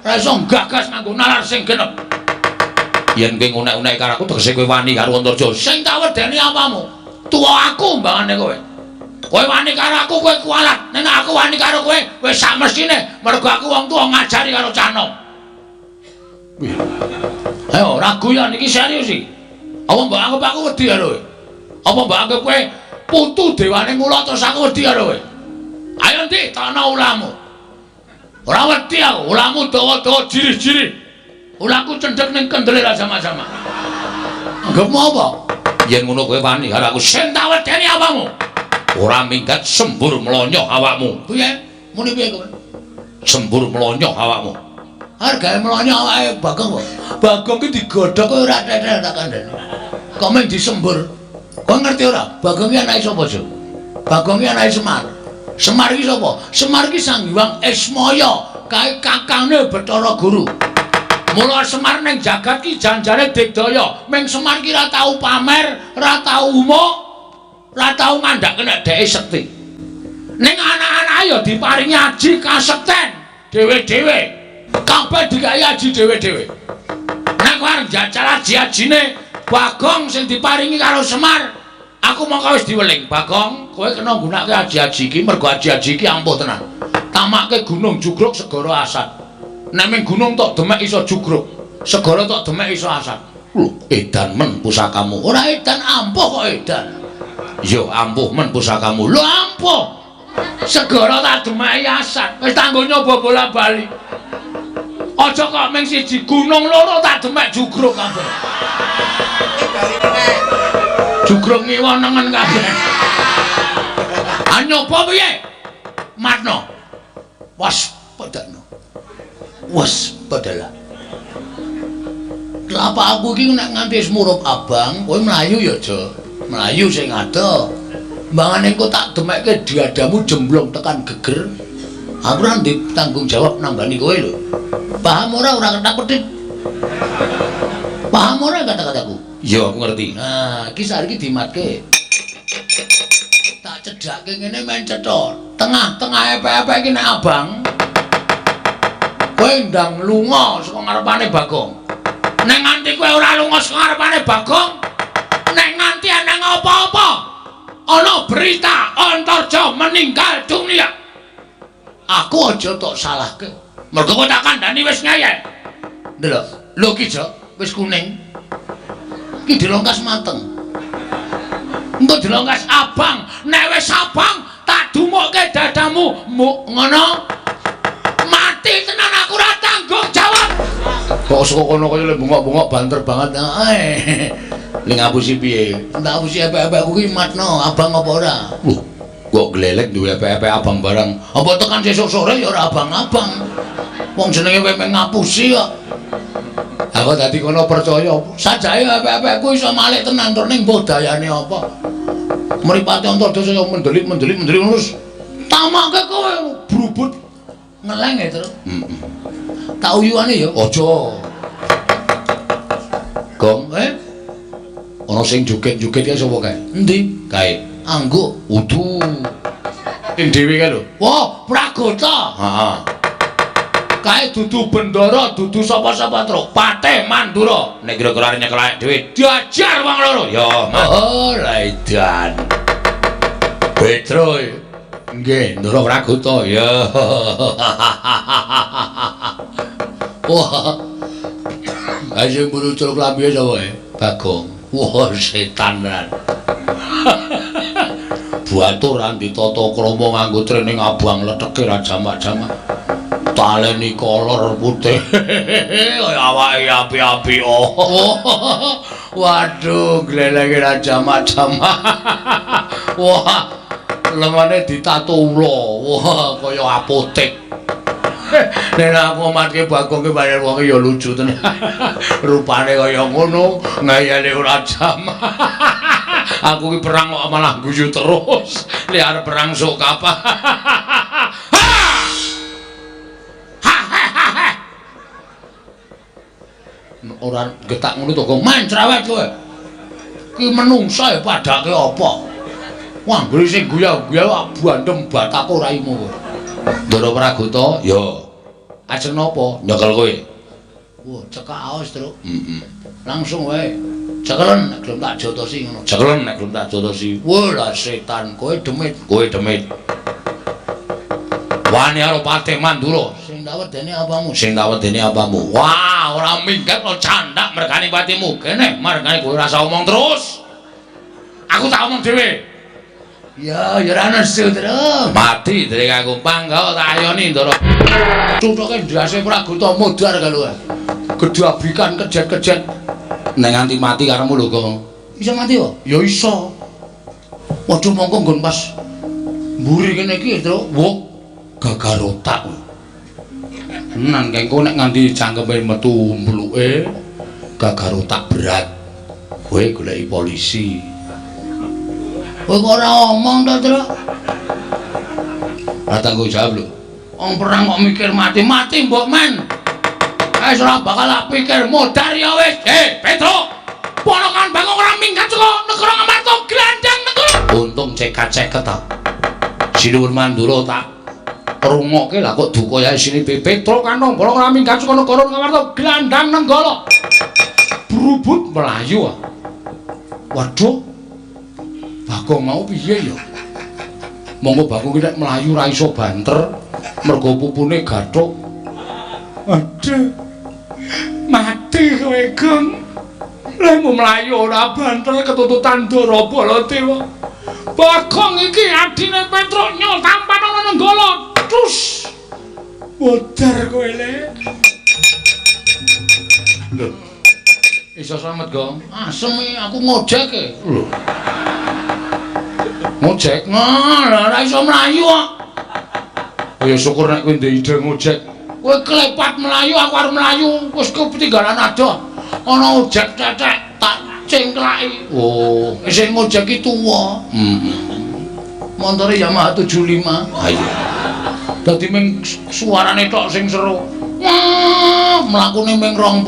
Ora iso gagas nganggo nalar sing genep.
Yen kowe ngunek-unek karo aku tegese kowe wani karo Antarja.
Sing tak wedeni apamu? Tuwa aku mbangane kowe. Kowe wani karo aku kowe kualat. Nek aku wani karo kowe wis sak mestine mergo aku wong tuwa ngajari karo cah nom. Ayo ragu ya niki serius iki. Apa mbok anggap aku wedi karo kowe? Apa mbok anggap kowe putu dewane mula terus aku wedi karo kowe? Ayo ndi takno ulamu. Ora wedi aku, ulamu dawa-dawa jirih-jirih. Ulaku cendhek ning kendele ra sama-sama. Anggapmu apa?
Yen ngono kowe wani karo aku.
Sing tak wedeni apamu?
Ora minggat sembur mlonyoh awakmu.
Piye? Muni piye kowe?
Sembur mlonyoh awakmu.
Hargae mlonyoh awake Bagong kok. Bagong ki digodhog kowe ora tetel tak kandhani. Kok mung disembur. Kowe ngerti ora? Bagong ki anake sapa, Jo? Bagong ki anake Semar. Semar ki sapa? Semar ki Sang Hyang Ismaya, kae kakangne Bathara Guru. Mula Semar ning jagat ki janjane digdaya. Ming Semar ki ora tau pamer, ora tau umuk, ora tau ngandhake nek dheke sekti. Ning anak-anake ya diparingi aji kasekten dhewe-dhewe. Kabeh dikai aji dhewe-dhewe. Nek kowe arep njajal aji-ajine Bagong sing diparingi karo Semar, aku mongko wis diweling. Bagong, kowe kena nggunakake aji-aji iki mergo aji-aji iki ampuh tenan. Tamake gunung jugruk segara asat. Nek ming gunung tok demek iso jugruk, segara tok demek iso asat.
Lho, edan men pusakamu.
Ora edan ampuh kok edan.
Ya ampuh men pusakamu.
Lho ampuh. Segara tak demeki asat. Wis tanggo nyoba bola-bali. Aja kok ming siji gunung loro tak demek jugruk kabeh. Jugruk ngiwa nengen kabeh. Ah nyoba piye? Matno. Waspadakno. Waspadalah. Telapak aku iki nek nganti wis murup abang, kowe mlayu ya, Jo. Mlayu sing ado. Mbangane engko tak demekke diadamu jemblong tekan geger. Aku ora ndek tanggung jawab nambani kowe lho. Paham ora ora ketak-ketik? Paham ora kata-kataku?
Iya, aku ngerti.
Nah, iki saiki dimatke. Tak cedhakke ngene men cetha. Tengah-tengah epek-epek iki nek abang. Kowe ndang lunga saka ngarepane Bagong. Nek nganti kowe ora lunga saka ngarepane Bagong, nek nganti ana apa-apa, ana berita Antarja meninggal dunia. Aku aja tok salahke. Mergo kowe tak kandhani wis ngeyel. Ndelok, lho ki Jo, wis kuning. Ki dilongkas mateng. Engko dilongkas abang, nek wis abang tak dumukke dadamu, muk ngono. Mati tenan aku ora tanggung jawab. Kok saka kono kaya bengok-bengok banter banget. Ae. Ling ngapusi piye? Tak ngapusi epek-epekku ki matno, abang apa ora? Lho, kok glelek duwe epek-epek abang barang. Apa tekan sesuk sore ya ora abang-abang. Wong jenenge kowe ngapusi kok. Aku dadi kono percaya. Sajake epek-epekku iso malik tenan tur ning mbuh dayane apa. Mripate Antarja saya mendelik-mendelik mendelik terus tamake kowe brubut ngeleng ya terus. Heeh. Tak uyuane ya aja.
Gong, Ana sing joget-joget kae sapa kae?
Endi?
Kae.
Angguk.
Udu. Sing dhewe kae lho.
Wah, Pragota.
Heeh.
Kae dudu bendara, dudu sapa-sapa truk. Patih Mandura.
Nek kira-kira arep nyekel awake dhewe, diajar wong loro. Ya, Mas.
Oh, laidan.
Petro. Nggih, Ndara Pragota. Ya.
Wah. Ayo sing mburu celuk lambiye sapa e?
Bagong.
Wah, setan tenan.
Batur andi tata krama nganggo training abang leteke ra jamak-jamak. Taleni kolor putih.
Kaya awake api-api. Oh. Waduh, glelenge ra jamak-jamak. Wah, lengane ditato ula. Wah, kaya apotek. Nek aku matke Bagong ki bayar wong ya lucu tenan. Rupane kaya ngono, ngayale ora jamak. Aku ki perang kok malah guyu terus. Li arep perang sok kapan? Ora getak ngono to, Gong. Man cerewet kowe. Ki menungsa ya padake apa? Wah, anggere sing guya-guya bandem batako raimu kowe.
Ndara Pragota, ya. Ajeng napa? Nyekel kowe.
Wah, cekak aos, Truk.
Heeh.
Langsung wae. Cekelen nek gelem tak jotosi ngono.
Cekelen nek gelem tak jotosi.
Wah, lah setan, kowe demit.
Kowe demit. Wani karo Patih Mandura.
Sing tak wedeni apamu?
Sing tak wedeni apamu? Wah, ora minggat lo candak mergane patimu. Kene mergane kowe ora usah omong terus. Aku tak omong dhewe.
Ya, ya ora nesu, Truk.
Mati dhewe aku pangga tak ayoni Ndara.
Cuthuke ndase Pragota modar kaluwe. Gedabikan kejet-kejet.
Nek nganti mati karemu lho, Gong.
Iso mati kok? Ya iso. Waduh mongko nggon pas mburi kene iki, Truk.
Wah, gagar otak. Tenan kengko nek nganti cangkeme metu mbluke gagar otak berat. Kowe goleki polisi.
Kowe kok ora omong to, Truk?
Ora tanggung jawab lho.
Wong perang kok mikir mati-mati mbok men. Wis ora bakal tak pikir modar ya wis.
Petro. Ponokan Bagong ora minggat saka negara Ngamarta glandang negara. Untung cekat-ceket ta. Sinuwun Mandura tak rungokke lah kok duka ya isine Petro kantong bolong ora minggat saka negara Ngamarta glandang Nenggala. Brubut mlayu. Waduh. Bagong mau piye ya? Monggo Bagong ki nek mlayu ra iso banter mergo pupune gathuk. Aduh. Mati kowe, Gong. Lehmu mlayu ora banter ketututan Ndara Baladewa. Bagong iki adine Petruk nyol tampan ana Nenggala. Terus modar kowe le. Lho. Iso slamet, Gong.
Asem iki aku ngojek e.
Lho. Ngojek?
Nah, ora iso mlayu kok.
Ya syukur nek kowe ndek ide ngojek.
Kowe klepat mlayu, aku arep mlayu, wis ketinggalan adoh. Ana ojek cecek tak cengklaki.
Oh,
sing ngojek ki tuwa.
Heeh.
Montore Yamaha 75.
Ha iya.
Dadi ming suarane tok sing seru. Wah, mlakune ming 20.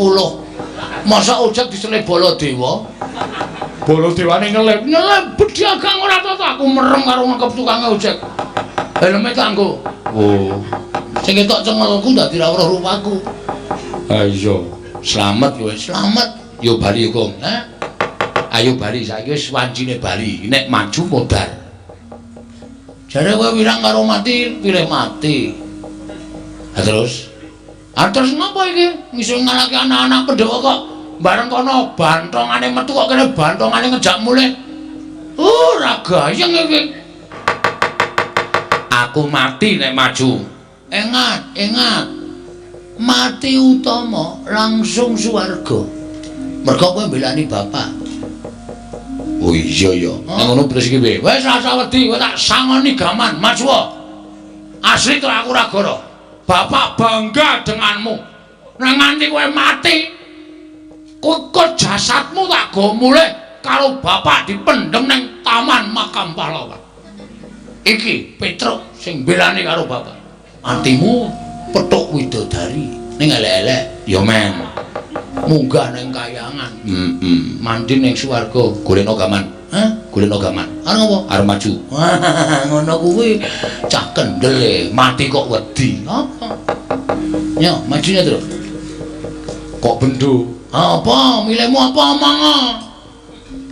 Masa ojek diselip Baladewa?
Baladewane ngelip.
Ngelip bedagang ora toto, aku merem karo ngekep tukange ojek. Helme kanggo.
Oh.
Sing ketok cengelku dadi ra weruh rupaku.
Ha iya. Slamet kowe.
Slamet.
Yo bali Kong.
Hah?
Ayo bali saiki wis wancine bali. Nek maju modar.
Jare kowe wirang karo mati, pilih mati.
Ha terus?
Ha terus ngapa iki? Ngisih ngalahke anak-anak Pandhawa kok bareng kono bantongane metu kok kene bantongane ngejak mulih. Ora gayeng iki.
Aku mati nek maju.
Engat, engat. Mati utama langsung swarga. Mergo kowe mbelani bapak.
Oh iya ya. Nek ngono terus iki piye?
Wis rasa wedi, kowe tak sangoni gaman, maju. Asli to aku ora goro. Bapak bangga denganmu. Nek nganti kowe mati, kok jasadmu tak go mulih karo bapak dipendhem ning taman makam pahlawan. Iki Petruk sing mbelani karo bapak. Matimu petuk widodari ning elek-elek.
Ya men.
Munggah ning kayangan.
Heeh.
Mandi ning swarga.
Golekno gaman.
Hah?
Golekno gaman.
Arep ngopo?
Arep maju.
Ngono kuwi cah kendel e, mati kok wedi. Apa? Yo, majunya terus.
Kok bendo?
Apa? Milihmu apa omong?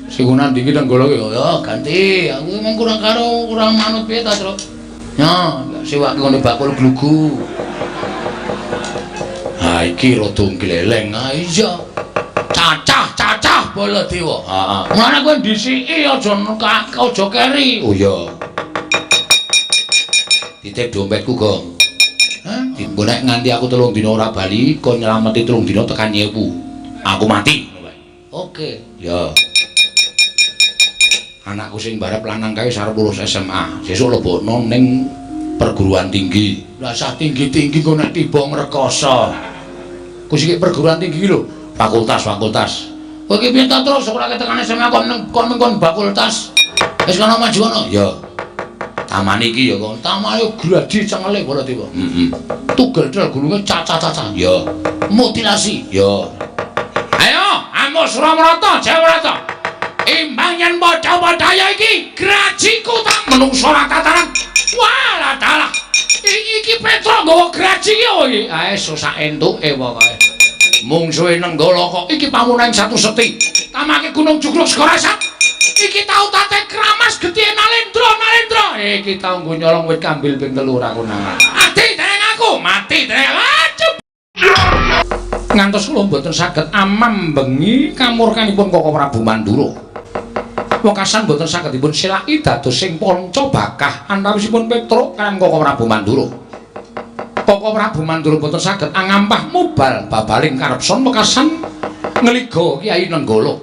Sing ngono ndi Nenggala ki?
Ya ganti. Aku mung kurang karo kurang manut piye ta, Truk? Yo, sewake ngene bakul glugu.
Ha iki rada gleleng.
Ha iya. Cacah-cacah Baladewa.
Heeh.
Mulane kowe ndhisiki aja aja keri.
Oh iya. Titip dompetku, Gong.
Hah?
Nek nganti aku 3 dina ora bali, kon nyelameti 3 dina tekan nyewu. Aku mati.
Oke.
Ya. Anakku sing barep lanang kae wis arep lulus SMA. Sesuk lebokno ning perguruan tinggi.
Lah sah tinggi-tinggi kok nek tiba ngrekoso. Ku sik perguruan tinggi ki lho,
fakultas, fakultas.
Kowe iki piye ta terus ora ketekane SMA kon kon kon fakultas. Wis kono maju kono.
Ya. Taman iki ya kon.
Tamane gladi cengele Baladewa.
Heeh.
Tugel tel gulunge cacah-cacah.
Ya.
Mutilasi.
Ya.
Ayo, amuk Suramarata, Jawarata. Imbang yen padha-padha iki grajiku tak menungso ora tataran. Walah dalah. Iki Petruk nggawa graji iki apa iki? Ae sak entuke pokoke.
Mungsuhe Nenggala kok
iki pamunan satu seti. Tamake Gunung Jugruk Segara. Iki tau tate kramas getihe Nalendra, Nalendra.
Iki tau nggo nyolong wit kambil ping 3 ora konangan.
Mati dereng aku, mati dereng. Aduh.
Ngantos kula mboten saged amam bengi kamurkanipun Koko Prabu Mandura. Wekasan mboten saged dipun selaki dados sing panca bakah antawisipun Petruk kaliyan Koko Prabu Mandura. Koko Prabu Mandura mboten saged angampah mubal babaling karepson wekasan ngliga Kyai Nenggala.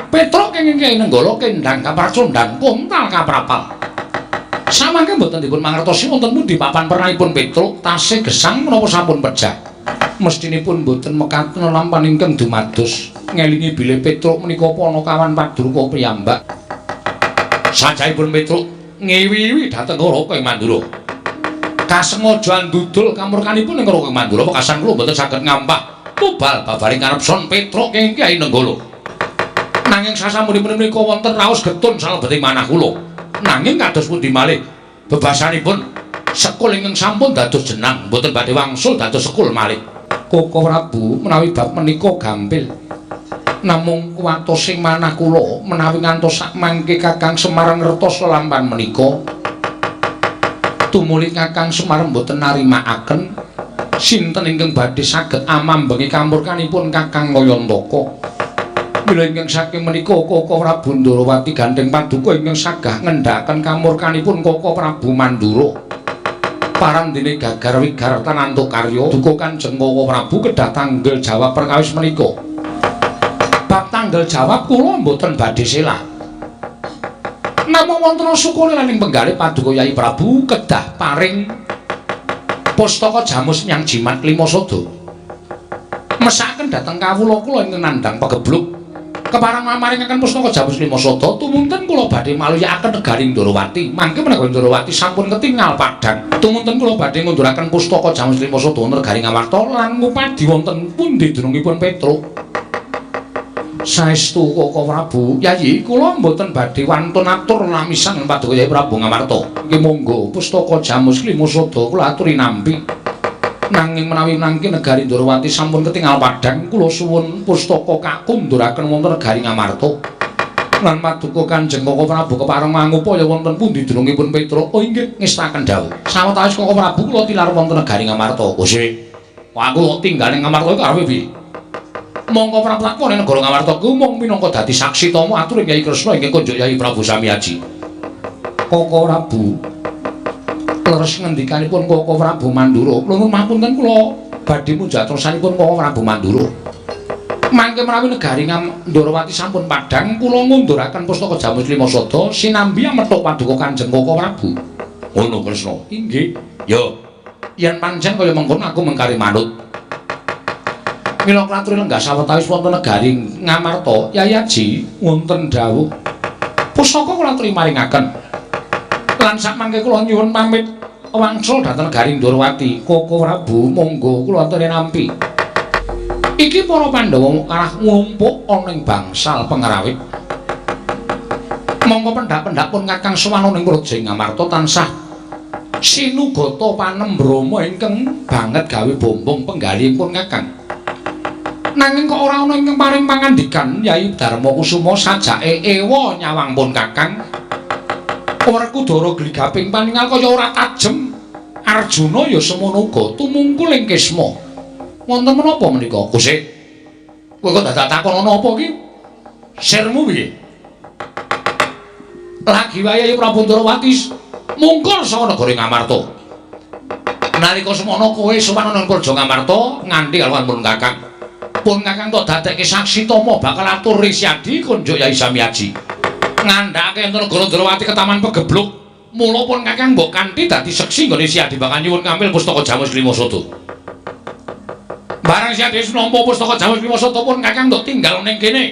Petruk kenging Kyai Nenggala kendhang kapracondhang kontal kaprapal. Samangke mboten dipun mangertosi wonten pundi papan pernahipun Petruk tasih gesang menapa sampun pejah. Mestinipun mboten mekaten lampan ingkang dumados ngelingi bilih Petruk menika panakawan padruka piyambak. Sajahipun Petruk ngiwi-iwi dhateng Raka ing Mandura. Kasengaja ndudul kamurkanipun ing Raka ing Mandura wekasan kula mboten saged ngampah mubal babaring karepson Petruk ing Kyai Nenggala. Nanging sasampunipun menika wonten raos getun salebeting manah kula. Nanging kados pundi malih bebasanipun sekul ingkang sampun dados jenang mboten badhe wangsul dados sekul malih. Koko Prabu menawi bab menika gampil. Namung kuwatos ing manah kula menawi ngantos sakmangke Kakang Semar ngertos lelampan menika. Tumuli Kakang Semar mboten narimakaken sinten ingkang badhe saged amambengi kamurkanipun Kakang Ngayantaka. Mila ingkang saking menika Koko Prabu Ndorowati gandheng paduka ingkang sagah ngendhakaken kamurkanipun Koko Prabu Mandura. Parandene gagar wigartan antuk karya duka Kanjeng Koko Prabu kedah tanggel jawab perkawis menika. Bab tanggel jawab kula mboten badhe selak. Namung wonten sukune lan ing penggalih paduka Yai Prabu kedah paring Pustaka Jamus Myang Jimat Klima Sada. Mesakaken dhateng kawula kula ingkang nandhang pegebluk. Kepareng mamaringaken pustaka Jamus Klima Sada tumunten kula badhe maluyakaken negari Ndorowati. Mangke menawi Ndorowati sampun ketingal padhang. Tumunten kula badhe ngunduraken pustaka Jamus Klima Sada negari Ngamarta lan ngupadi wonten pundi dunungipun Petruk. Saestu Koko Prabu, Yayi kula mboten badhe wantun atur lamisan paduka Yayi Prabu Ngamarta. Nggih monggo pustaka Jamus Klima Sada kula aturi nampi. Nanging menawi nangki negari Ndorowati sampun ketingal padhang, kula suwun pustaka kakunduraken wonten negari Ngamarta. Lan paduka Kanjeng Koko Prabu kepareng mangupaya wonten pundi dunungipun Petruk. Oh inggih ngestaken dawuh. Sawetawis Koko Prabu kula tilar wonten negari Ngamarta. Gusti, aku kok tinggal ning Ngamarta iki karepe piye? Mongko Prabu lakon ning negara Ngamarta ku mung minangka dadi saksi tama aturing Kyai Kresna ingkang konjuk Kyai Prabu Samiaji. Koko Prabu leres ngendikanipun Koko Prabu Mandura. Kula nuwun mapunten kula badhe munjat tersanipun Koko Prabu Mandura. Mangke menawi negari Ndorowati sampun padhang, kula ngunduraken pustaka Jamus Klima Sada sinambi methuk paduka Kanjeng Koko Prabu. Ngono Kresna. Inggih. Yo, yen pancen kaya mengkono aku mengkari manut. Mila kula aturi lenggah sawetawis wonten negari Ngamarta, Yai Aji wonten dawuh. Pusaka kula aturi maringaken. Lan sakmangke kula nyuwun pamit wangsul dhateng negari Ndorowati. Koko Prabu monggo kula aturi nampi. Iki para Pandhawa karah nglumpuk ana ing bangsal pengrawit. Monggo pendak-pendak pun Kakang sowan ing Praja Ngamarta tansah sinugata panembrama ingkang banget gawe bombong penggalihipun Kakang. Nanging kok ora ana ingkang paring pangandikan Yai Darma Kusuma sajake ewa nyawang pun Kakang. Werkudara gligaping paningal kaya ora tajem. Arjuna ya semono uga tumungkul ing kisma. Wonten menapa menika? Gusti, kowe kok dadak takon ana apa iki? Sirmu piye? Lagi wae Yai Prabu Ndorowati mungkur saka negara Ngamarta. Nalika semono kowe sowan ana Praja Ngamarta nganti kalawan pun Kakang. Pun Kakang tok dadekke saksi tama bakal atur Risyadi konjuk Yai Samiaji. Ngandhake enten negara Ndorowati ketaman pegebluk. Mula pun Kakang mbok kanthi dadi seksi nggone Siadi bakal nyuwun ngambil pustaka Jamus Klima Sada. Barang Siadi wis nampa pustaka Jamus Klima Sada pun Kakang tok tinggal ning kene.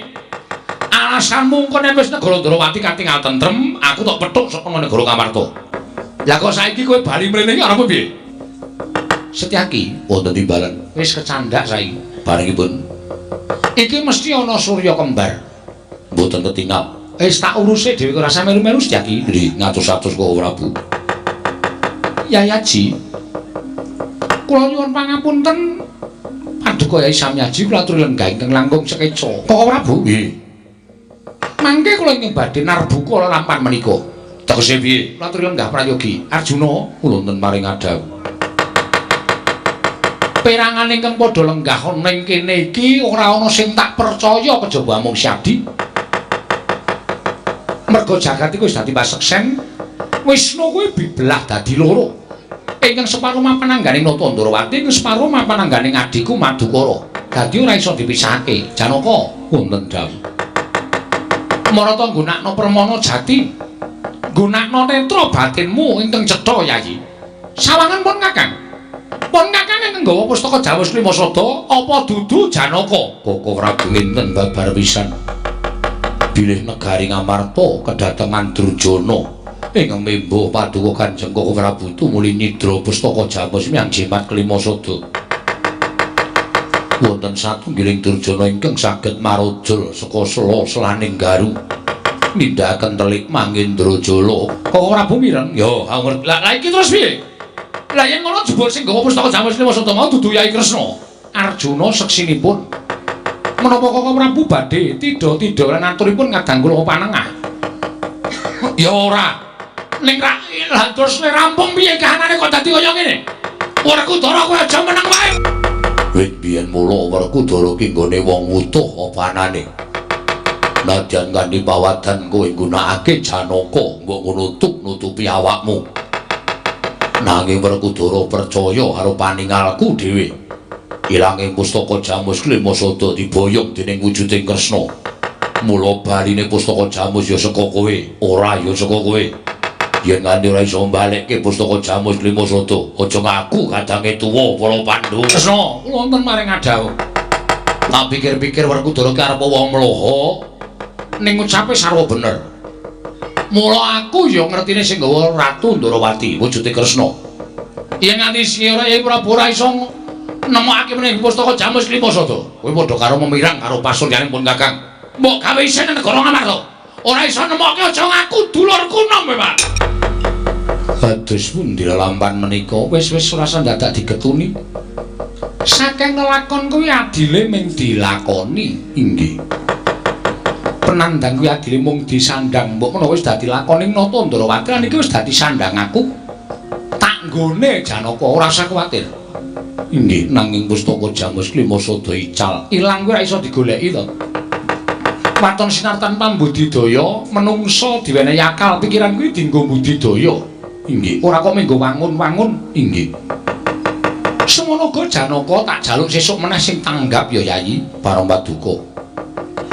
Alasan mungkon yen wis negara Ndorowati katingal tentrem, aku tok petuk saka negara Ngamarta. Lah kok saiki kowe bali mrene iki arep piye? Setyaki wonten timbalan. Wis kecandak saiki. Barengipun iki mesti ana surya kembar. Mboten ketingal. Wis tak uruse dhewe ora usah melu-melu Setyaki. Nggih, ngatus-atus kok Prabu. Yai Aji, kula nyuwun pangapunten paduka Yai Samiaji kula aturi lenggah ingkang langkung sekeca. Kok Prabu? Nggih. Mangke kula ingkang badhe narbuka lelampahan menika. Tegese piye? Kula aturi lenggah prayogi. Arjuna kula wonten paring adhawuh. Perangan ingkang padha lenggah ana ing kene iki ora ana sing tak percaya kejaba amung Syadi. Merga jagat iku wis dadi paseksen, Wisnu kuwi dibelah dadi loro. Ingkang separo mapan angganing Nata Ndorowati, ingkang separo mapan angganing adhiku Madukara. Dadi ora iso dipisahake. Janaka wonten dawuh. Marata nggunakno permana jati, nggunakno netra batinmu ingkang cetha Yayi. Sawangan pun Kakang. Pun Kakang ingkang nggawa pustaka Jamus Klima Sada apa dudu Janaka? Koko Prabu enten babar pisan. Bilih negari Ngamarta kedatengan Durjana ingkang membo paduka Kanjeng Koko Prabu tumuli nyidra pustaka Jamus Myang Jimat Klima Sada. Wonten satunggiling Durjana ingkang saged marujul saka sela-selaning garu nindakaken telik Mangendrajala. Koko Prabu mireng? Ya, aku ngerti. Lah iki terus piye? Lah yen ngono jebul sing nggawa pustaka Jamus Klima Sada mau dudu Yai Kresna. Arjuna seksinipun. Menapa Koko Prabu badhe tidha-tidha lan aturipun ngadang kula panengah? Ya ora. Ning ra lah terus nek rampung piye kahanane kok dadi kaya ngene? Werkudara kowe aja meneng wae. Wit biyen mula Werkudara ki nggone wong utuh apa anane. Nadyan kanthi pawadan kowe nggunakake Janaka mbok ngono nutupi awakmu. Nanging Werkudara percaya karo paningalku dhewe. Ilanging pustaka Jamus Klima Sada diboyong dening wujuding Kresna. Mula baline pustaka Jamus ya saka kowe, ora ya saka kowe. Yen nganti ora iso mbalekke pustaka Jamus Klima Sada, aja ngaku kadange tuwa para Pandhawa. Kresna, kula wonten maring adhawuh. Tak pikir-pikir Werkudara ki arep wong mloha ning ucape sarwa bener. Mula aku ya ngertine sing gawa Ratu Ndorowati wujude Kresna. Yen nganti sira Yai Prabu ora iso nemokake menih pustaka Jamus Klima Sada, kowe padha karo memirang karo pasuryaning pun Kakang. Mbok gawe isin negara Ngamarta. Ora iso nemokke aja ngaku dulurku nom kowe, Pak. Kados pundi lelampan menika wis-wis ora dadak digetuni. Saking lelakon kuwi adile mung dilakoni. Inggih. Penandang kuwi adile mung disandang. Mbok menawa wis dadi lakoning nata Ndorowati lan iki wis dadi sandang aku. Tak nggone Janaka ora usah kuwatir. Inggih, nanging pustaka Jamus Klima Sada ical. Ilang kuwi ora iso digoleki to. Waton sinar tanpa budidaya, menungsa diwenehi akal pikiran kuwi dienggo budidaya. Inggih, ora kok menggo wangun-wangun. Inggih. Semono uga Janaka tak jaluk sesuk meneh sing tanggap ya Yayi Barang Paduka.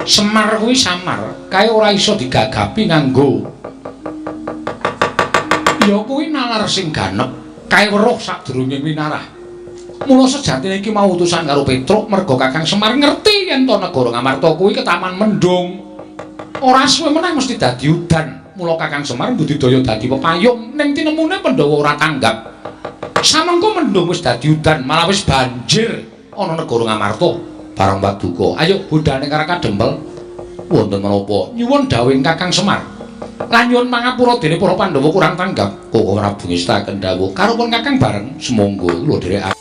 Semar kuwi samar, kae ora iso digagapi nganggo. Ya kuwi nalar sing ganep, kae weruh sadurunge winarah. Mula sejatine iki mau utusan karo Petruk merga Kakang Semar ngerti yen to negara Ngamarta kuwi ketaman mendung. Ora suwe meneh mesti dadi udan. Mula Kakang Semar budidaya dadi pepayung ning tinemune Pandhawa ora tanggap. Samengko mendung wis dadi udan, malah wis banjir ana negara Ngamarta. Barang Paduka, ayo budal ning Karakadempel. Wonten menapa? Nyuwun dawuhing Kakang Semar. Lan nyuwun pangapura dene para Pandhawa kurang tanggap. Koko Prabu ngestaken dawuh karo pun Kakang bareng. Sumangga kula dherekaken.